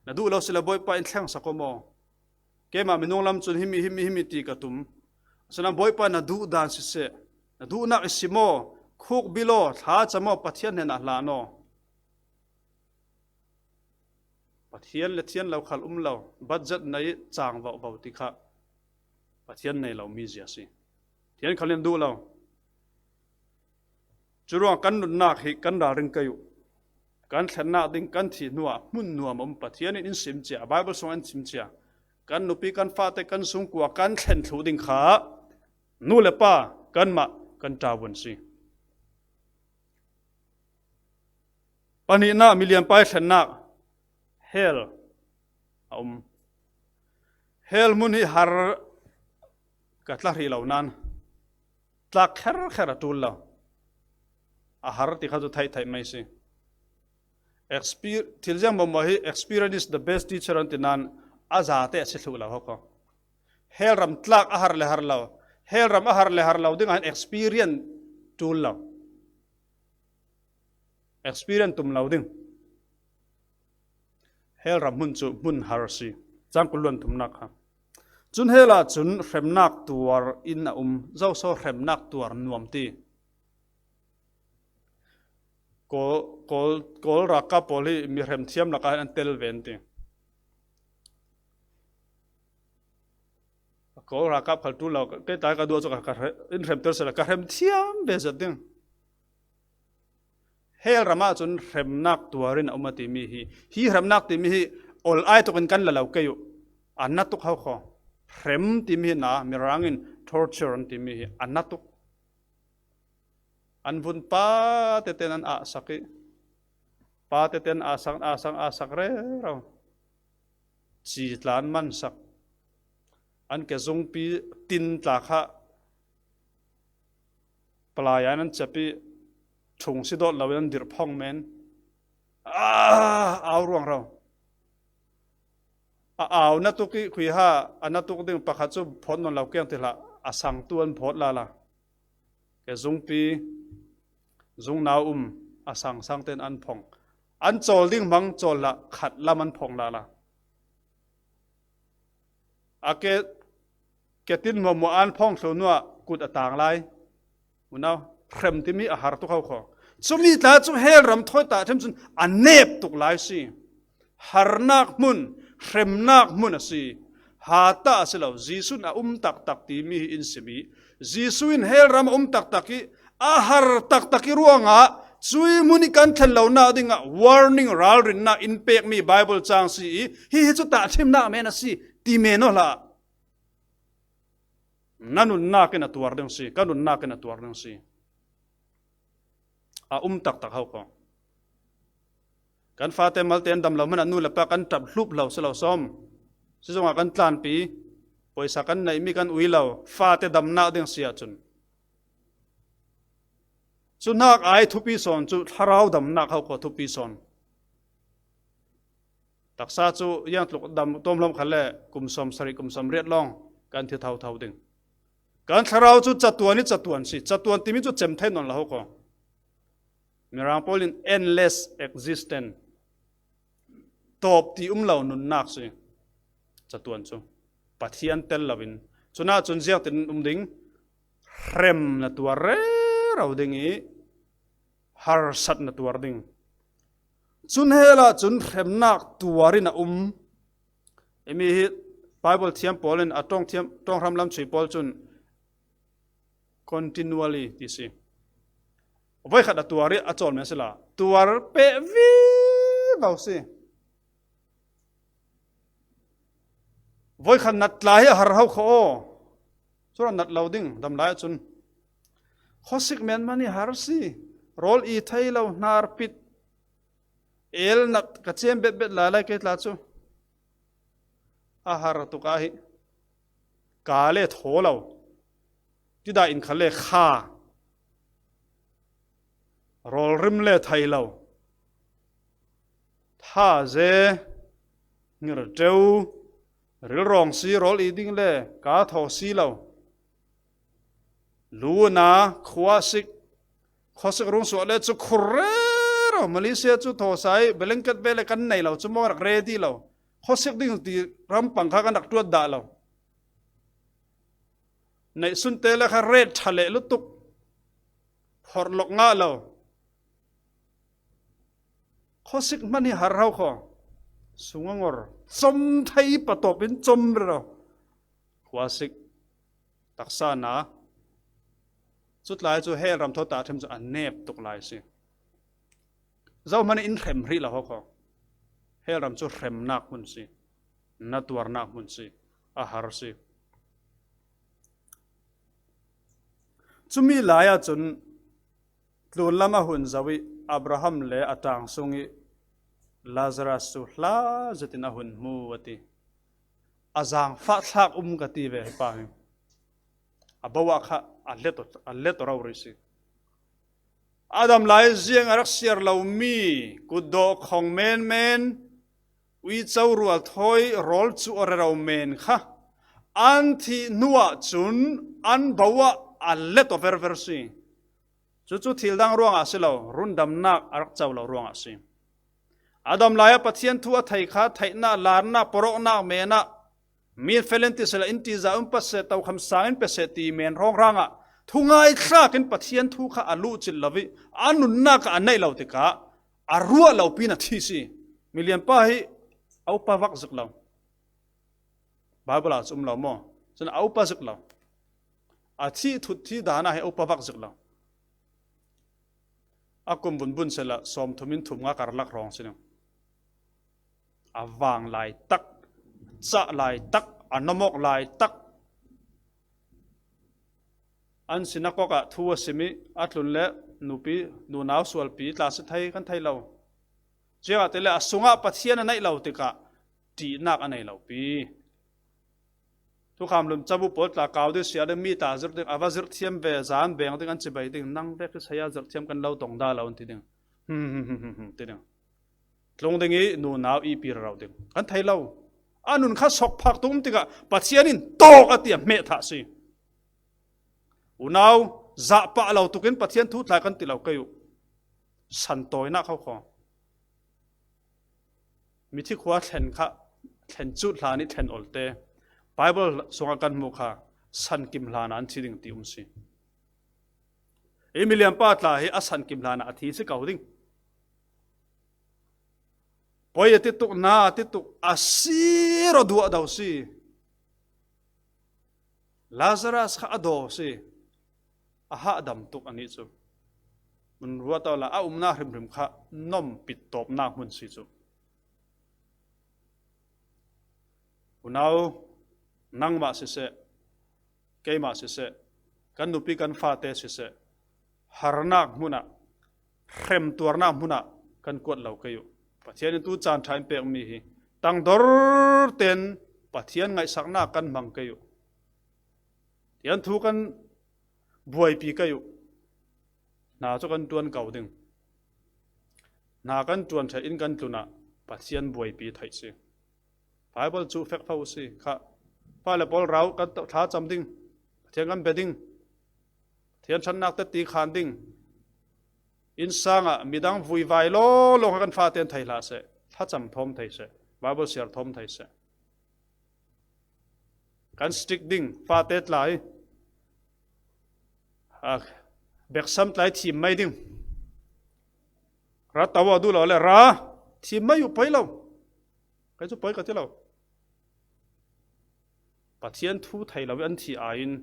na duh lo sila Bawipa in thlengsak aw maw? Keimah minung lam cun himi, himi, himi ti ka tum. Sina Bawipa na duh dan siseh, na duhnak i sim aw, khukbil aw, thlacam aw, Pathian hnenah hlan aw. Pathian le thian lo khal um lo, budget nei cang vauhvauh ti kha Pathian nei lo mi zia si. Thian khal in duh lo. Curuang kan nunnak hi kan ralring kei uh. Kan thlennak ding kan thih hnuah hmun nuam a um Pathian in in sim cia, Bible sung in sim cia. Kan nupi, kan fate, kan sungkua kan thlen thluh ding kha nu le pa kanmah kan ṭavuan si. Pahnihna, milian pai thlennak, hell a um. Hell hmun hi har ka tla hrih lo nan, tlak kherkher a ṭul lo. A har ti kha cu theihtheih mai si. Exper-, thil ziang maw hi, experience is the best teacher an ti nan, a zate a si thluh lo ho kho. Hell ram tlak a har le har lo. Hell ram a har le har lo ding ah hin experience ṭul lo. Experience tum lo ding. Hell ram hmun cu hmun har si. Cang kul luan thumnak kha. Cun hell ah cun hremnak tuar in a um. Zoso hremnak tuar nuam ti. Kawl, Kawl, Kawl ralkap pawl hi mi hrem thiam lakah an tel ve an ti. Kawl ralkap khal ṭul lo, kei tlai ka duh cu ka, ka hre-, in hrem tel sila ka hrem thiam ve zet ding. Hell ram ah cun hremnak tuar in a um a timi hi, hi hremnak timi hi ol ai tuk in kan la lo kei uh. A na tuk ho kho. Hrem timi hi na, Mirang in torture an timi hi a na tuk. An vun pa tete an ahsak i, pa tete an ahsak, ahsak, ahsak rero. Ci tla an mansak. An ke zungpi tin tla kha palai ah an cep i, ṭhung si dawt lo in an dirh phong men. Ah, au ruang ro. A au na tuk i, khuiha a na tuk ding pakhat cu phawt nawn lo kiang ti hlah, a sangtu an phawt lala. Ke zungpi, zungnau um, a sangsang ten an phong. An cawl ding hmang cawl lah khat lam an phong lala. A ke, ke tin hmuahhmuah an phong thlu hnuah kut a tang lai. Unau, hrem timi a har tuk ho kho. Cumi tla cu hell ram thawi tah ṭhem cun a nep tuk lai si. Harnak hmun, hremnak hmun a si. Hatah a si lo, Jesuh in a um taktak timi hi in sim i, Jesuh in hell ram a um taktak i, a har taktak i ruangah, cui hmun i kan thlen lonak dingah warning, ralrinnak in pekmi Bible cang si i, hi hi cu tahṭhimnak men a si, ti men aw hlah. Na nunnak in a tuar ding si, ka nunnak in a tuar ding si. A um taktak ho kho. Kan fate malte an dam lo hmanah nu le pa kan ṭap hlup lo si lo sawm. Sizungah kan tlanpi, pawisa kan neihmi kan ui lo, fate damnak ding si ahcun. Cu hnak ai thupi sawn cu thlarau damnak ho kho thupi sawn. Taksa cu ziangtluk dam tuamhlawm khat le kum sawm sarih, kum sawm riat lawng kan thi thotho ding. Kan thlarau cu catuan i catuan si. Catuan timi cu cem thei nawn lo ho kho. Mirang pawl in endless existence. Tawp ti um lo nunnak si. Catuan cu. Pathian tel lo in. Cunah cun ziangtin um ding. Hrem na tuar rero ding i harsat na tuar ding. Cun hell ah cun hremnak tuar in a um. Imi hi Bible thiam pawl in a ṭawng thiam, ṭawng hram lam chui pawl cun continually ti si. Voikhat a tuar i a cawl men si la, tuar peh vivo si. Voikhat nat tla hi a har ho kho aw. Cura nat lo ding, dam lai ahcun. Khawsik men mani har si. Rawl i thei lo, hnar pit. El nat ka cem betbet lai lai kei tla cu. A har tuk ah hi. Ka le thaw lo. Tidah in kha le kha. Rawl rim le thei lo. Tha ze, ngir ṭeu, rilrawng si, rawl i ding le ka thaw si lo. Lu na, khua sik, khua sik rung suah le cu khur rero. Malaysia cu thawsai, blanket ve le kan nei lo, cu maw rak ready lo. Khua sik ding ti rampang kha kan rak ṭuat dah lo. Neihsunte le kha ret ṭha leh lutuk. Phorh lawk ngah lo. Khawsik hman hi har hau khaw. Sung a ngor. Chom thei patawpin chom rero. Khuasik. Taksa na. Chutlai chu hel ram thaw tah ṭhem chu a nep tuk lai si. Zohman in hrem hrih lo hau khaw. Hel ram chu hremnak hmun si. Na tuarnak hmun si. A har si. Chumi lai-ah chun tlun lam a hun zo ih Abraham le a ṭangsung ih Lazarus cu hla zetin a hun hmu a ti. A zaangfah thlak um ka ti ve hi pa hi. A bo ah kha a let aw, a let aw rori si. A dam lai ziang a rak siar lomi kutdawh khawng menmen, uico rual thawi rawl cu a rero men kha an thih hnuah cun an bo ah a let aw verver si. Cucu thil dang ruangah a si lo, rundamnak a rak co lo ruangah a si. A dam lai ah Pathian thu a thei kha theihnak, larnak, porawhnak men ah mi fel in ti sehla in ṭihzah um pah seh, tokham sang in pe seh ti men hrawng hrangah thungai thlak in Pathian thu kha a luhcilh lo ih a nunnak ah a neih lo tikah a ruah lopi in a thi si. Milian pa hi a upa vak zik lo. Baibal ah cu um lo maw? Cun a upa zik lo. A thih thut thi dan ah hi a upa vak zik lo. A kum vun bun sehla sawmthum in thum nga karlak hrawng si ding. A vang lai tak, cah lai tak, a nomawk lai tak. An sinakok ah thu a sim ih a tlun le nupi, nunau sualpi tla si thei kan thei lo. Ziangahtile a sungah Pathian a neih lo tikah ṭihnak a nei lopi. Thukham lun cabu pawl tla kau ding sia ding, mi tla zirh ding, a va zirh thiam ve, zan beng ding an ci bai ding, nang vek hi saya zirh thiam kan lo tong dah lo an ti ding. Ti ding. Tlung ding ih nunau ihpi rero ding. Kan thei lo. A nun kha sokphak tuk um tikah Pathian in tawk a ti a hmeh thah si. Unau, zahpah lo tukin Pathian thu thlai kan ti lo kei uh. Santawinak khokhaw. Mithi khua thlen kha, thlen cut hlan ih thlen olte. Baibal sungah kan hmuh kha sankim hlan ah an thi ding ti um si. Hi milian pa tla hi a sankim hlan ah a thi si ko ding. Poi a tituk, na a tituk, a sir aw duah do si. Lazarus kha a daw si. A hahdam tuk anih cu. Mun ruat awla a umnak hrimhrim kha nom pittawpnak hmun si cu. Unau, nangmah siseh, keimah siseh, kan nupi kan fate siseh, harnak hmunah, hremtuarnak hmunah kan kuat lo kei uh. Pathian in tu caan ṭha in pekmi hi tangdor tein Pathian ngaihsaknak kan hmang kei uh. Tian thu kan buaipi kei uh. Hna cu kan ṭuan ko ding. Hna kan ṭuan ṭheh in kan tlunah Pathian buaipi theih si. Baibal cu fek fo si kha. Fale pawl rau kan thlacam ding. Pathian kan be ding. Pathian ṭhatnak tetti khan ding. Innsang ah midang vuivai lawlaw kha kan fate in thei hlah seh. Thlacam thawm thei seh. Baibal siar thawm thei seh. Kan stick ding, fate tlai. A, beksam tlai thim mai ding. Ra to aw duh lo le ra. Thim mai uh poi lo. Kei cu poi ka ti lo. Pathian thu thei lo ih an thi ai in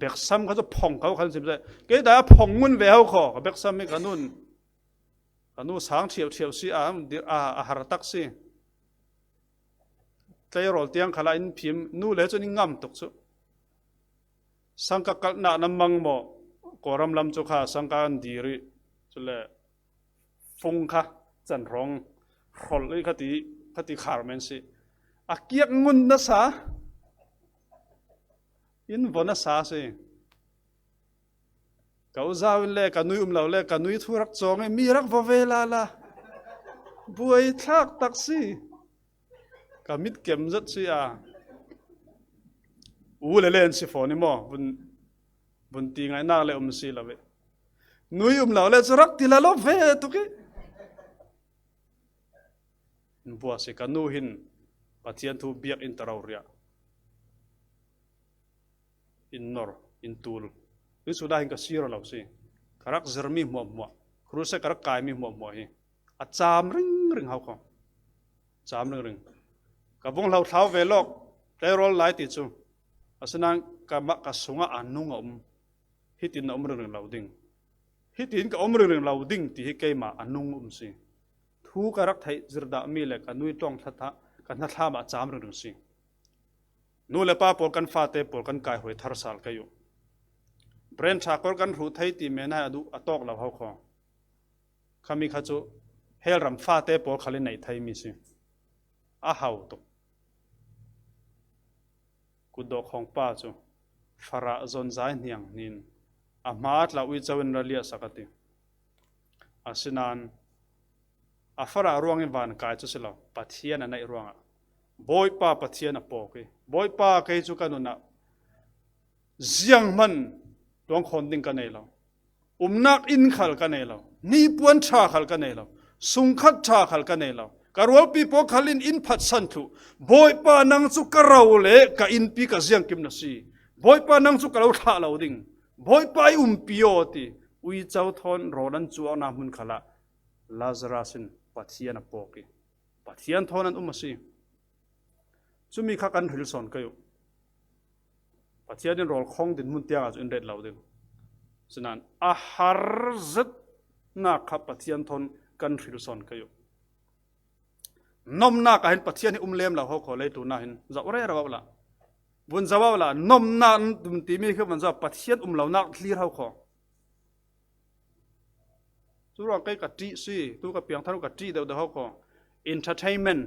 beksam kha cu phong kho khan sim seh. Kei dah a phong ngun ve ho kho. Ka beksam hi ka nun. Ka nu sang ṭhiau ṭhiau si a, a, a har tak si. Tleirawl tiang khalah in phim, nu le cun in ngam tuk cu. Sangka kalhnak na mang maw? Kawlram lam cu kha sangka an dir ih, cule fung kha can hrawng hrawlh ih khati, khati khar men si. A kiak ngun na sa, in vaw na sa si. Ka u zau in le ka nui um lo le ka nui thu rak cawng ih mi rak va ve lala. Buai thlak tak si. Ka mit kem zet si a. U le len si fawn i maw? Vun, vun ti ngaihnak le um si lo ve. Nui um lo le cu rak ti lalo ve tuk i. Bua si ka nu hin Pathian thu biak in ta roriah. in nor, in tul. Tui sudah hin ka sir lo si. Ka rak zir mi hmuahhmuah, crusade ka rak kai mi hmuahhmuah hi a cham ringring hau kho. Cham ringring. Ka vung hlau thlau ve lawk, tleirawl lai ti chu. Asinan ka mah ka sungah a nung a um. Hitin a um ringring lo ding. Hitin ka um ringring lo ding ti hi keimah a nung um si. Thu ka rak theih zirdah mi le ka nui tlawng thlatha, ka hnathlam ah a cham ringring si. Nu le pa pawl kan fate pawl kan kaihruai tharsal kei uh. Brain ṭha kor kan hruh thei ti men hai a duh a tawk lo hau kho. Khami kha chu hel ram fate pawl khal in neih thei mi si. A hau tuk. Kutdawh khawng pa chu farah zonzai hniang hnin a hma tla uico in ra liahsak a ti. Asinan a farah ruangin van kai chu si lo, Pathian a neih ruangah Bawipa Pathian a pawk hi. Bawipa, kei chu ka nunah zianghman tuang khawn ding ka nei lo. Umnak inn khal ka nei lo. Hnipuan ṭha khal ka nei lo. Sungkhat ṭha khal ka nei lo. Ka rualpi pawl khal in in phatsan thluh. Bawipa, nang cu ka ro le ka innpi ka ziangkim na si. Bawipa, nang cu ka lo thlah lo ding. Bawipa, i umpi aw, ti. Uico thawn rawl an cuahna hmun khalah Lazarus in Pathian a pawk hi. Pathian thawn an um a si. Cumi kha kan hril sawn kei uh. Pathian in rawl khawng dinhmun tiangah cu in ret lo ding. Sinan a har zetnak kha Pathian thawn kan hril sawn kei uh. Nomnak ah hin Pathian hi um lem lo ho kho, leitlun ah hin zoh rero uh la. Vun zoh uh la, nomnak an tum timi khi vun zoh, Pathian um lonak thlir ho kho. Curuang kei ka ṭih si, tu ka piangthar uh ka ṭih deuhdeuh ho kho. Entertainment.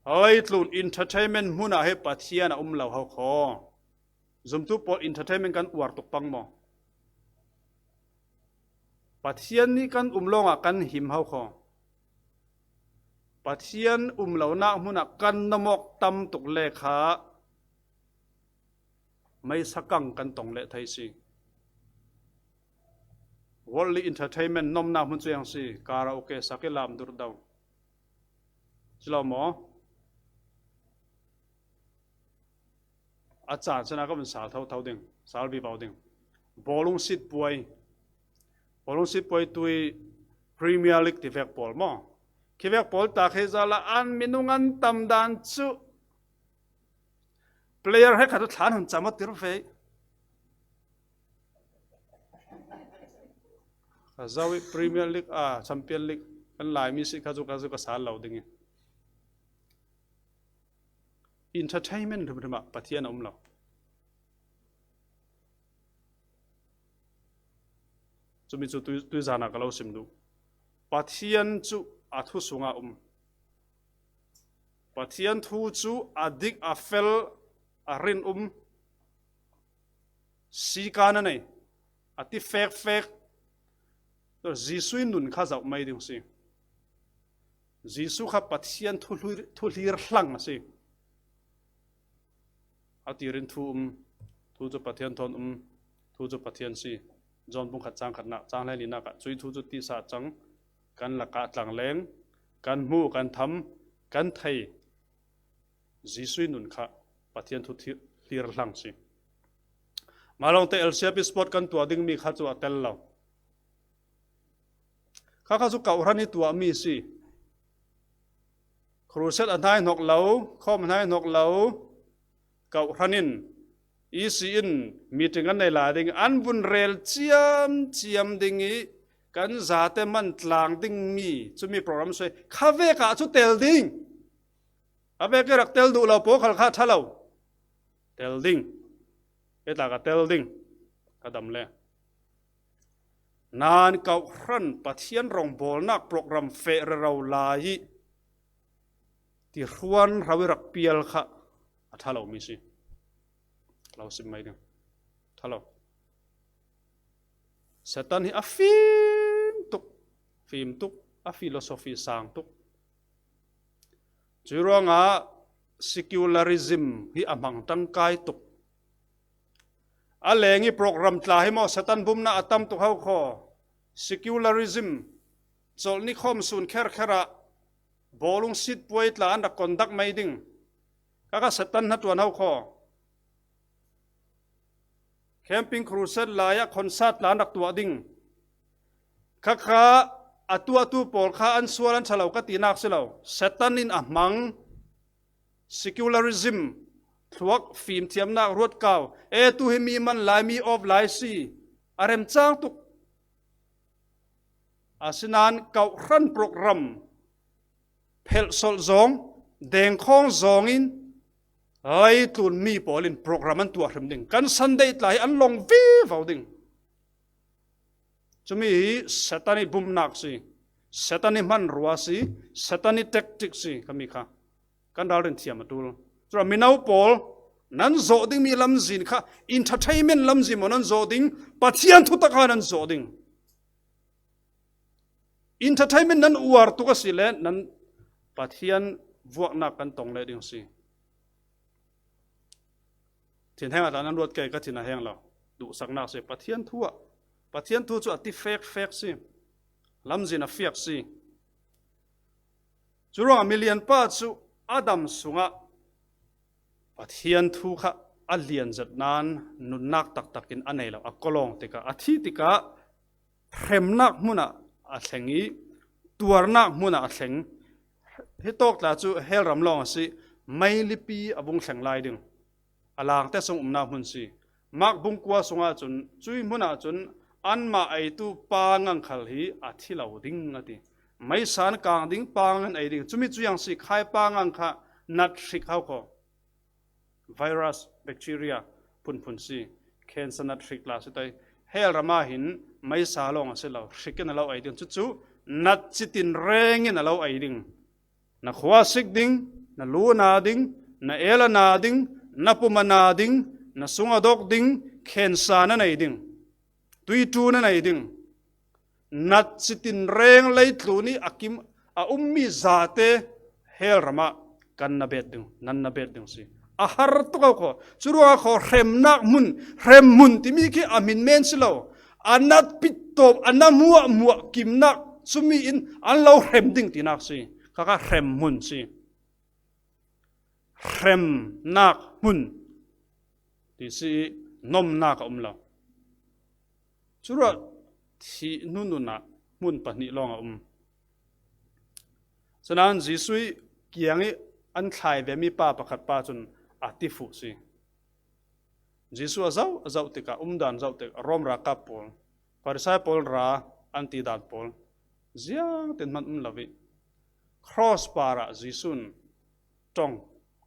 Leitlun entertainment hmunah hi Pathian a um lo ho kho. Zumtu pawl entertainment kan uar tuk pang maw? Pathian nih kan um lawngah kan him ho kho. Pathian um lonak hmunah kan nomawk tam tuk le kha meisa kang kan tong leh thei si. Worldly entertainment nomnak hmun cu yang si, karaoke, sak i lam dur do. Si lo maw? A caan sinah ka vun sal thotho ding, sal vivo ding. Bawlung sit puai, bawlung sit puai tui Premier League ti vek pawl maw? Khi vek pawl ta khi zala an minung an tam dan cu player he khat thlan hun cam a tir ve. Ka zoh i Premier League a, Champion League kan Laimi si kha cu, kha cu ka sal lo ding i. Entertainment hrimhrim ah Pathian a um lo. Cumi cu tui, tuizan ah ka lo sim duh. Pathian cu a thu sungah um. Pathian thu cu a dik, a fel, a rin um. Sikan a nei, a ti fekfek. Jesuh i nun kha zoh mai ding si. Jesuh kha Pathian thuhlir, thuhlir hlang a si. A tirin thu um, thu cu Pathian thawn um, thu cu Pathian si. John bung khat cang khatnak, cang hlei linak ah cui thu cu tisa cang, kan lakah tlangleng, kan hmuh, kan tham, kan thei. Jesuh i nun kha Pathian thu thi-, hlir hlang si. Mah lawngte L C F sport kan tuah dingmi kha cu a tel lo. Kha kha cu kawhhran i tuahmi si. Crusade a hnaihnok lo, khawm a hnaihnok lo, kawhhran in E C in meeting an nei lai ding, an vun rel ciamciam ding i kan zate man tlang dingmi cumi program suai kha vek ah cu tel ding. A vek i rak tel duh lo pawl khal kha ṭha lo. Tel ding. Hi tlak a tel ding. Ka dam le. Nain kawhhran Pathian rawngbawlnak program feh rero lai i ti hruan hro i rak pial kha a ṭha lo mi si. Lo sim mai ding. Ṭha lo. Satan hi a fim tuk, fim tuk, a philosophy sang tuk. Cui ruangah secularism hi a hmang ṭangkai tuk. A leng i program tla hi maw Satan bumna a tam tuk ho kho. Secularism, colh ni khawm sun kherkher ah bawlung sit puai tla an rak conduct mai ding. Kha kha Satan hna ṭuan ho kho. Camping Crusade lai-ah concert tla an rak tuah ding. Khakha a tuahtu pawl kha an sual an ṭha lo ka tinak si lo. Satan in a hmang secularism, thluak fimthiamnak ruatkau, e tu hi mi man lai, mi awp lai si, a remcang tuk. Asinain kauhran program phelhsolh zawng, dengkhawng zawngin leitlun mi pawl in program an tuah hrim ding. Kan Sunday tla hi an lawng vivo ding. Cumi hi Satan i bumnak si, Satan i hmanrua si, Satan i tactic si, khami kha kan ralrin thiam a ṭul. Cura mino pawl, nan zawh dingmi lamzin kha entertainment lamzin maw nan zawh ding, Pathian thutak kha nan zawh ding. Entertainment nan uar tuk a si le nan Pathian vuaknak kan tong leh ding si. Thinheng ah tla nan ruat kei ka thin a heng lo. Duhsaknak si. Pathian thu ah, Pathian thu cu a ti fek fek si. Lamzin a fiak si. Curuangah milianpa cu Adam sungah Pathian thu kha a lian zet nain nunnak taktak in a nei lo, a kolawng tikah, a thi tikah hremnak hmunah a thleng i tuarnak hmunah a thleng. Hi tawk tla cu hell ram lawng a si, meilipi a vung thleng lai ding. A langte sung umnak hmun si. Mark bung kua sungah cun, cui hmunah cun anmah eitu pangang khal hi a thi lo ding a ti. Meisa an kang ding, pangang an ei ding. Cumi cu ziang si, khai pangang kha nat hrik hau kho. Virus, bacteria phunphun si. Cancer nat hrik tla si tai. Hell ram ah hin meisa lawng a si lo, hrik in a lo ei ding. Cucu nat citin reng in a lo ei ding. Na khua a sik ding, na lu a na ding, na el a na ding, na pum a na ding, na sung a dok ding, cancer na nei ding, tuiṭu na nei ding. Nat citin reng leitlun i a kim a ummi zate hell ram ah kan na bet ding, nan na bet ding si. A har tuk a kho. Curuangah kho hremnak hmun, hrem hmun timi khi a hmin men si lo. A nat pittawp, a na muahmuah kimnak cumi in an lo hrem ding tinak si. Khakha hrem hmun si. Hremnak hmun ti si i nomnak a um lo. Curuah thih hnunun ah hmun pahnih lawng a um. Sinain Jesuh i kiang i an thlai vemi pa pakhat pa cun a tifuh si. Jesuh a zoh, a zoh tikah, umdan zoh tikah, Rom ralkap pawl, Farisai pawl ra an ti dan pawl ziangtin hman um lo i, cross parah Jesuh in ṭong,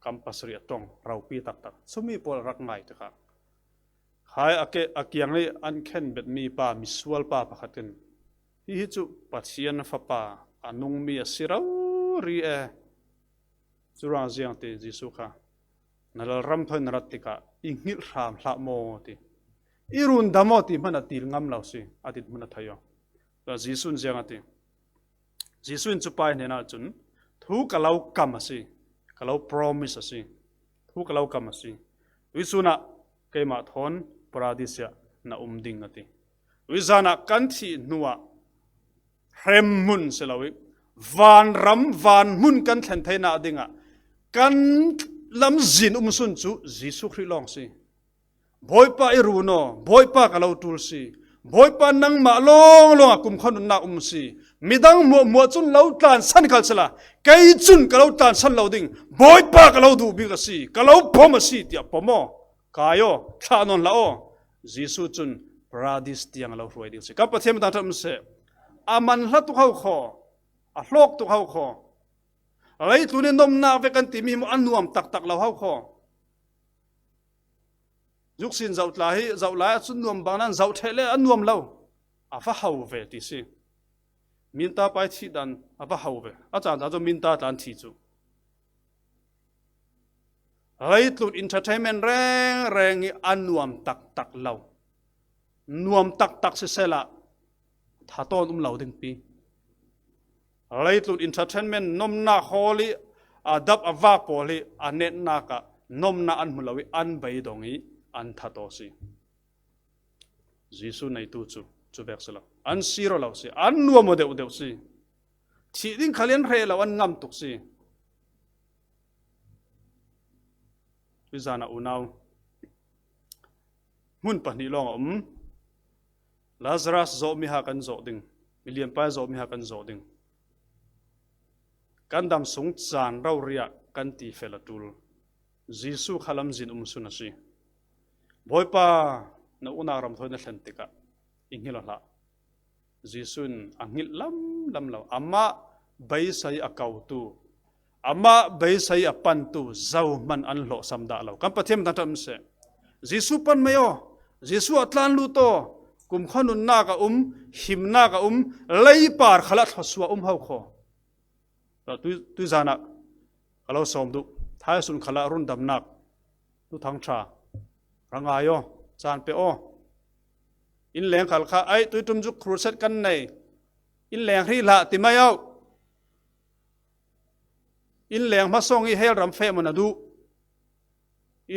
kam pasarih a ṭong, ropi taktak. Cumi pawl a rak ngai tikah, khai a ke, a kiang i an khenbetmi pa, misual pa pakhat in, hihi cu Pathian Fapa a nungmi a si rori e. Curuang ziang ti Jesuh kha, na lalram thawi na rat tikah i hngilh hram hlah maw ti, i rundam aw ti hmanh a til ngam lo si, a dit hmun a thei aw. Tua Jesuh in ziang a ti. Jesuh in cupa hnenah cun, thu ka lo kam a si, ka lo promise a si, thu ka lo kam a si. Tuisun ah keimah thawn Paradis ah na um ding a ti. Tuizan ah kan thih hnuah hremhmun si lo i, vanram, vanhmun kan thlen theinak dingah kan lamzin umsun cu Jesuh Khrih lawng si. Bawipa i run aw, Bawipa ka lo ṭul si. Bawipa nangmah lawnglawng a kumkhua nunnak um si. Midang hmuahhmuah cun lo tlansan khal sila, kei cun ka lo tlansan lo ding. Bawipa ka lo duh bik a si, ka lo pom a si, tiah pom aw. Kai aw, thlah nawn hlah aw. Jesuh cun Paradis tiang a lo hruai ding si. Kan Pathian min thangṭhat um seh. A man hla tuk ho kho, a hlawk tuk ho kho. Leitlun i nomnak ve kan timi hi maw a nuam taktak lo ho kho. Zuksin zoh tla hi, zoh lai ah cun nuam bang nan zoh ṭheh le a nuam lo. A va ho ve ti si. Minta pai thih dan a va ho ve. A caan ta cu minta tlan thi cu. Leitlun entertainment rengreng i a nuam taktak lo. Nuam taktak sisehla, thatawn um lo dingpi. Leitlun entertainment nomnak hawl i a dap a vak pawl hi a netnak ah nomnak an hmu lo i an beidong i an that aw si. Jesuh neitu cu cu vek si lo. An sir aw lo si. An nuam aw deuhdeuh si. Thih ding khal in an hreh lo, an ngam tuk si. Tuizan ah unau, hmun pahnih lawng a um. Lazarus zawh mi ha kan zawh ding, milianpa zawh mi ha kan zawh ding. Kan dam sung caan rori ah kan ti fel a ṭul. Jesuh kha lamzin um sun a si. Bawipa, na uknak ram thawi na thlen tikah i hngilh aw hlah. Jesuh in a hngilh lamlam lo. Amah beisei a kotu, amah beisei a pantu zohman an hlawhsam dah lo. Kan Pathian min thangṭhat um seh. Jesuh pan mai aw. Jesuh ah tlan lut aw. Kumkhua nunnak a um, himnak a um, leipar khalah thluasuah um ho khaw. Tui, tuizan ah ka lo sawm duh. Thaisun khalah rundamnak, thuthang ṭha ra ngai aw, caan pe aw. Innleng khal kha, "Ai, tui ṭum cu crusade kan nei, innleng hri hlah," ti mai aw. Innleng hmasawng i hell ram feh maw na duh?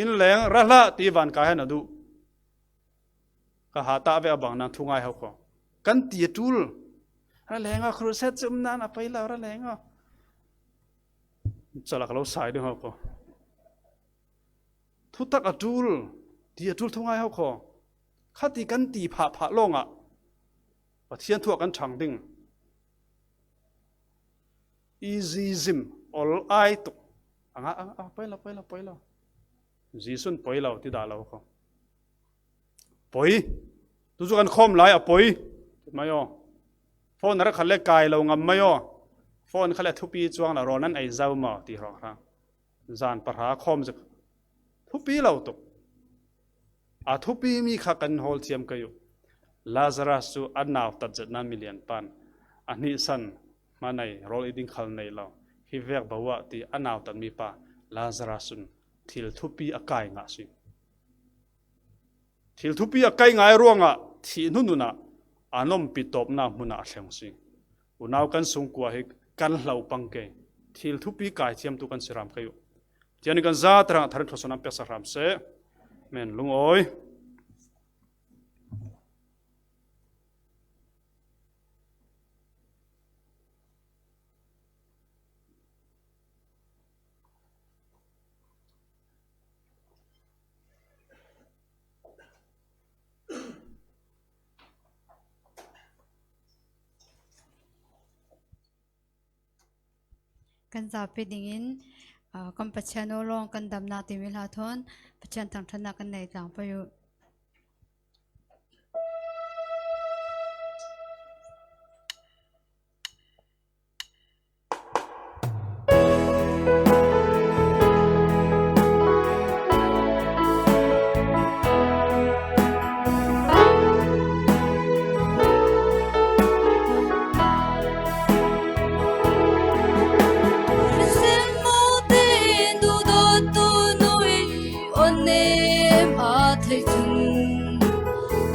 Innleng ra hlah ti van kai ha na duh? Ka ha tah ve a bang nan thu ngai ho khaw. Kan ti a ṭul. Ra leng aw, crusade cu um nan a poi lo, ra leng aw. Calak lo sai ding ho khaw. Thutak a ṭul, ti a ṭul thu ngai ho khaw. Khati kan ti phah phah lawngah Pathian thu ah kan ṭhang ding. Easy zim, ol ai tuk. A nga, a, a, poi lo, poi lo, poi lo. Jesuh in poi lo, ti dah lo khaw. Poi. Tu cu kan khawm lai a poi. Mai aw. Phone a rak khat le kai lo ngam mai aw. Phone khat le thupi cuang lo rawl nan ei zo maw ti hrawng hrang. Zan pahra khawm zik. Thupi lo tuk. A thupi mi kha kan hawl thiam kei uh. Lazarus cu a nautat zetna milianpa in a hnihsan hmanei rawl i ding khal nei lo. Hi vek bo ah ti a nautat mi pa Lazarus in thil thupi a kai ngah si. Thil thupi a kai ngai ruangah thih hnu nunah a nompi tawpna hmunah a thleng si. Unau kan sungkua hi kan hlo pang kei. Thil thupi kai thiamtu kan si hram kei uh. Tian kan za tarang tharin thluasuahnak peksak hram seh. Men lungawi. Kan zapi dingin, aa, kan Pathian aw lawng kan damnak timi hla thawn Pathian thangṭhatnak kan nei tlang pei uh.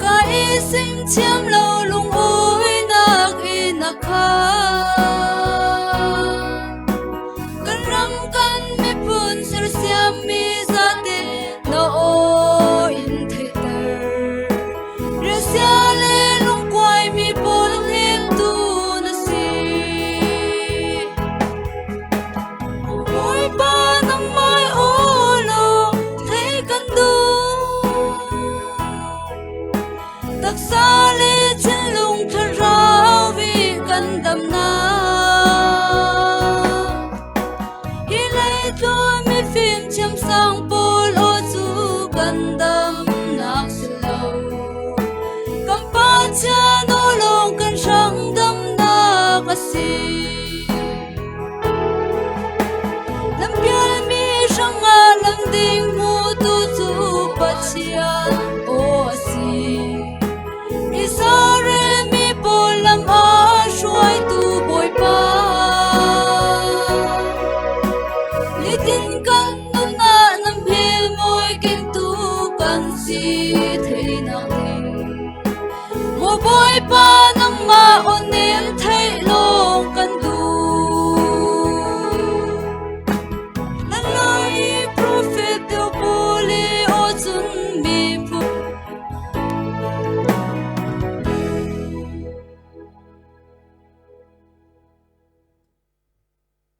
Ka i sing thiam lo lungawinak in a kha. Kan ram kan miphun sersiam mi zate na aw in theihter. Riahsia le lungkuai mi pawl hnemtu na si. Bawipa nangmai aw lawng thei kan duh. Taksa le thinlung thlarau i kan damnak. Hi leitlun mifim thiamsang pawl aw cu kan damnak si lo. Kan Pathian aw lawng kan hrangdamnak a si. Lampial mi hrangah lam ding hmutu cu Pathian aw a si. Israel mi pawl lam a hruaitu Bawipa. Nitin kan nunah na hmel mawi kengtu kan si theinak ding. Maw Bawipa, nangmah aw nem theih lawng kan duh. Na lai i profet deuh pawl i aw cun miphun.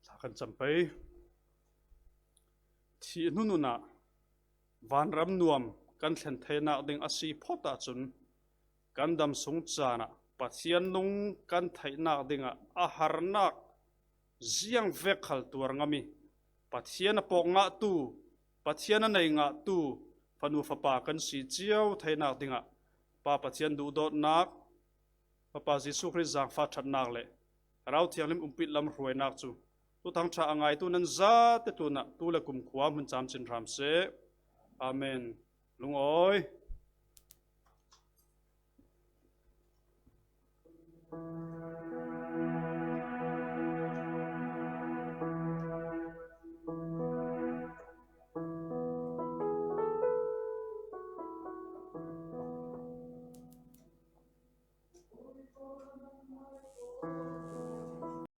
Thla kan cam pei. Thih hnu nunah vanram nuam kan thlen theinak ding a si phawt ahcun kan dam sung caan ah Pathian nung kan theihnak dingah a harnak ziang vek khal tuar ngam i Pathian a pawk ngahtu, Pathian a nei ngahtu fanu fapa kan si cio theinak dingah Pa Pathian duhdawtnak, Fapa Jesuh Khrih zaangfah ṭhatnak le Thlarau Thianghlim umpih lam hruainak cu Thuthang ṭha a ngaitu nan zate tlunah tu le kum khua hmun camcin hram seh. Amen. Lungawi.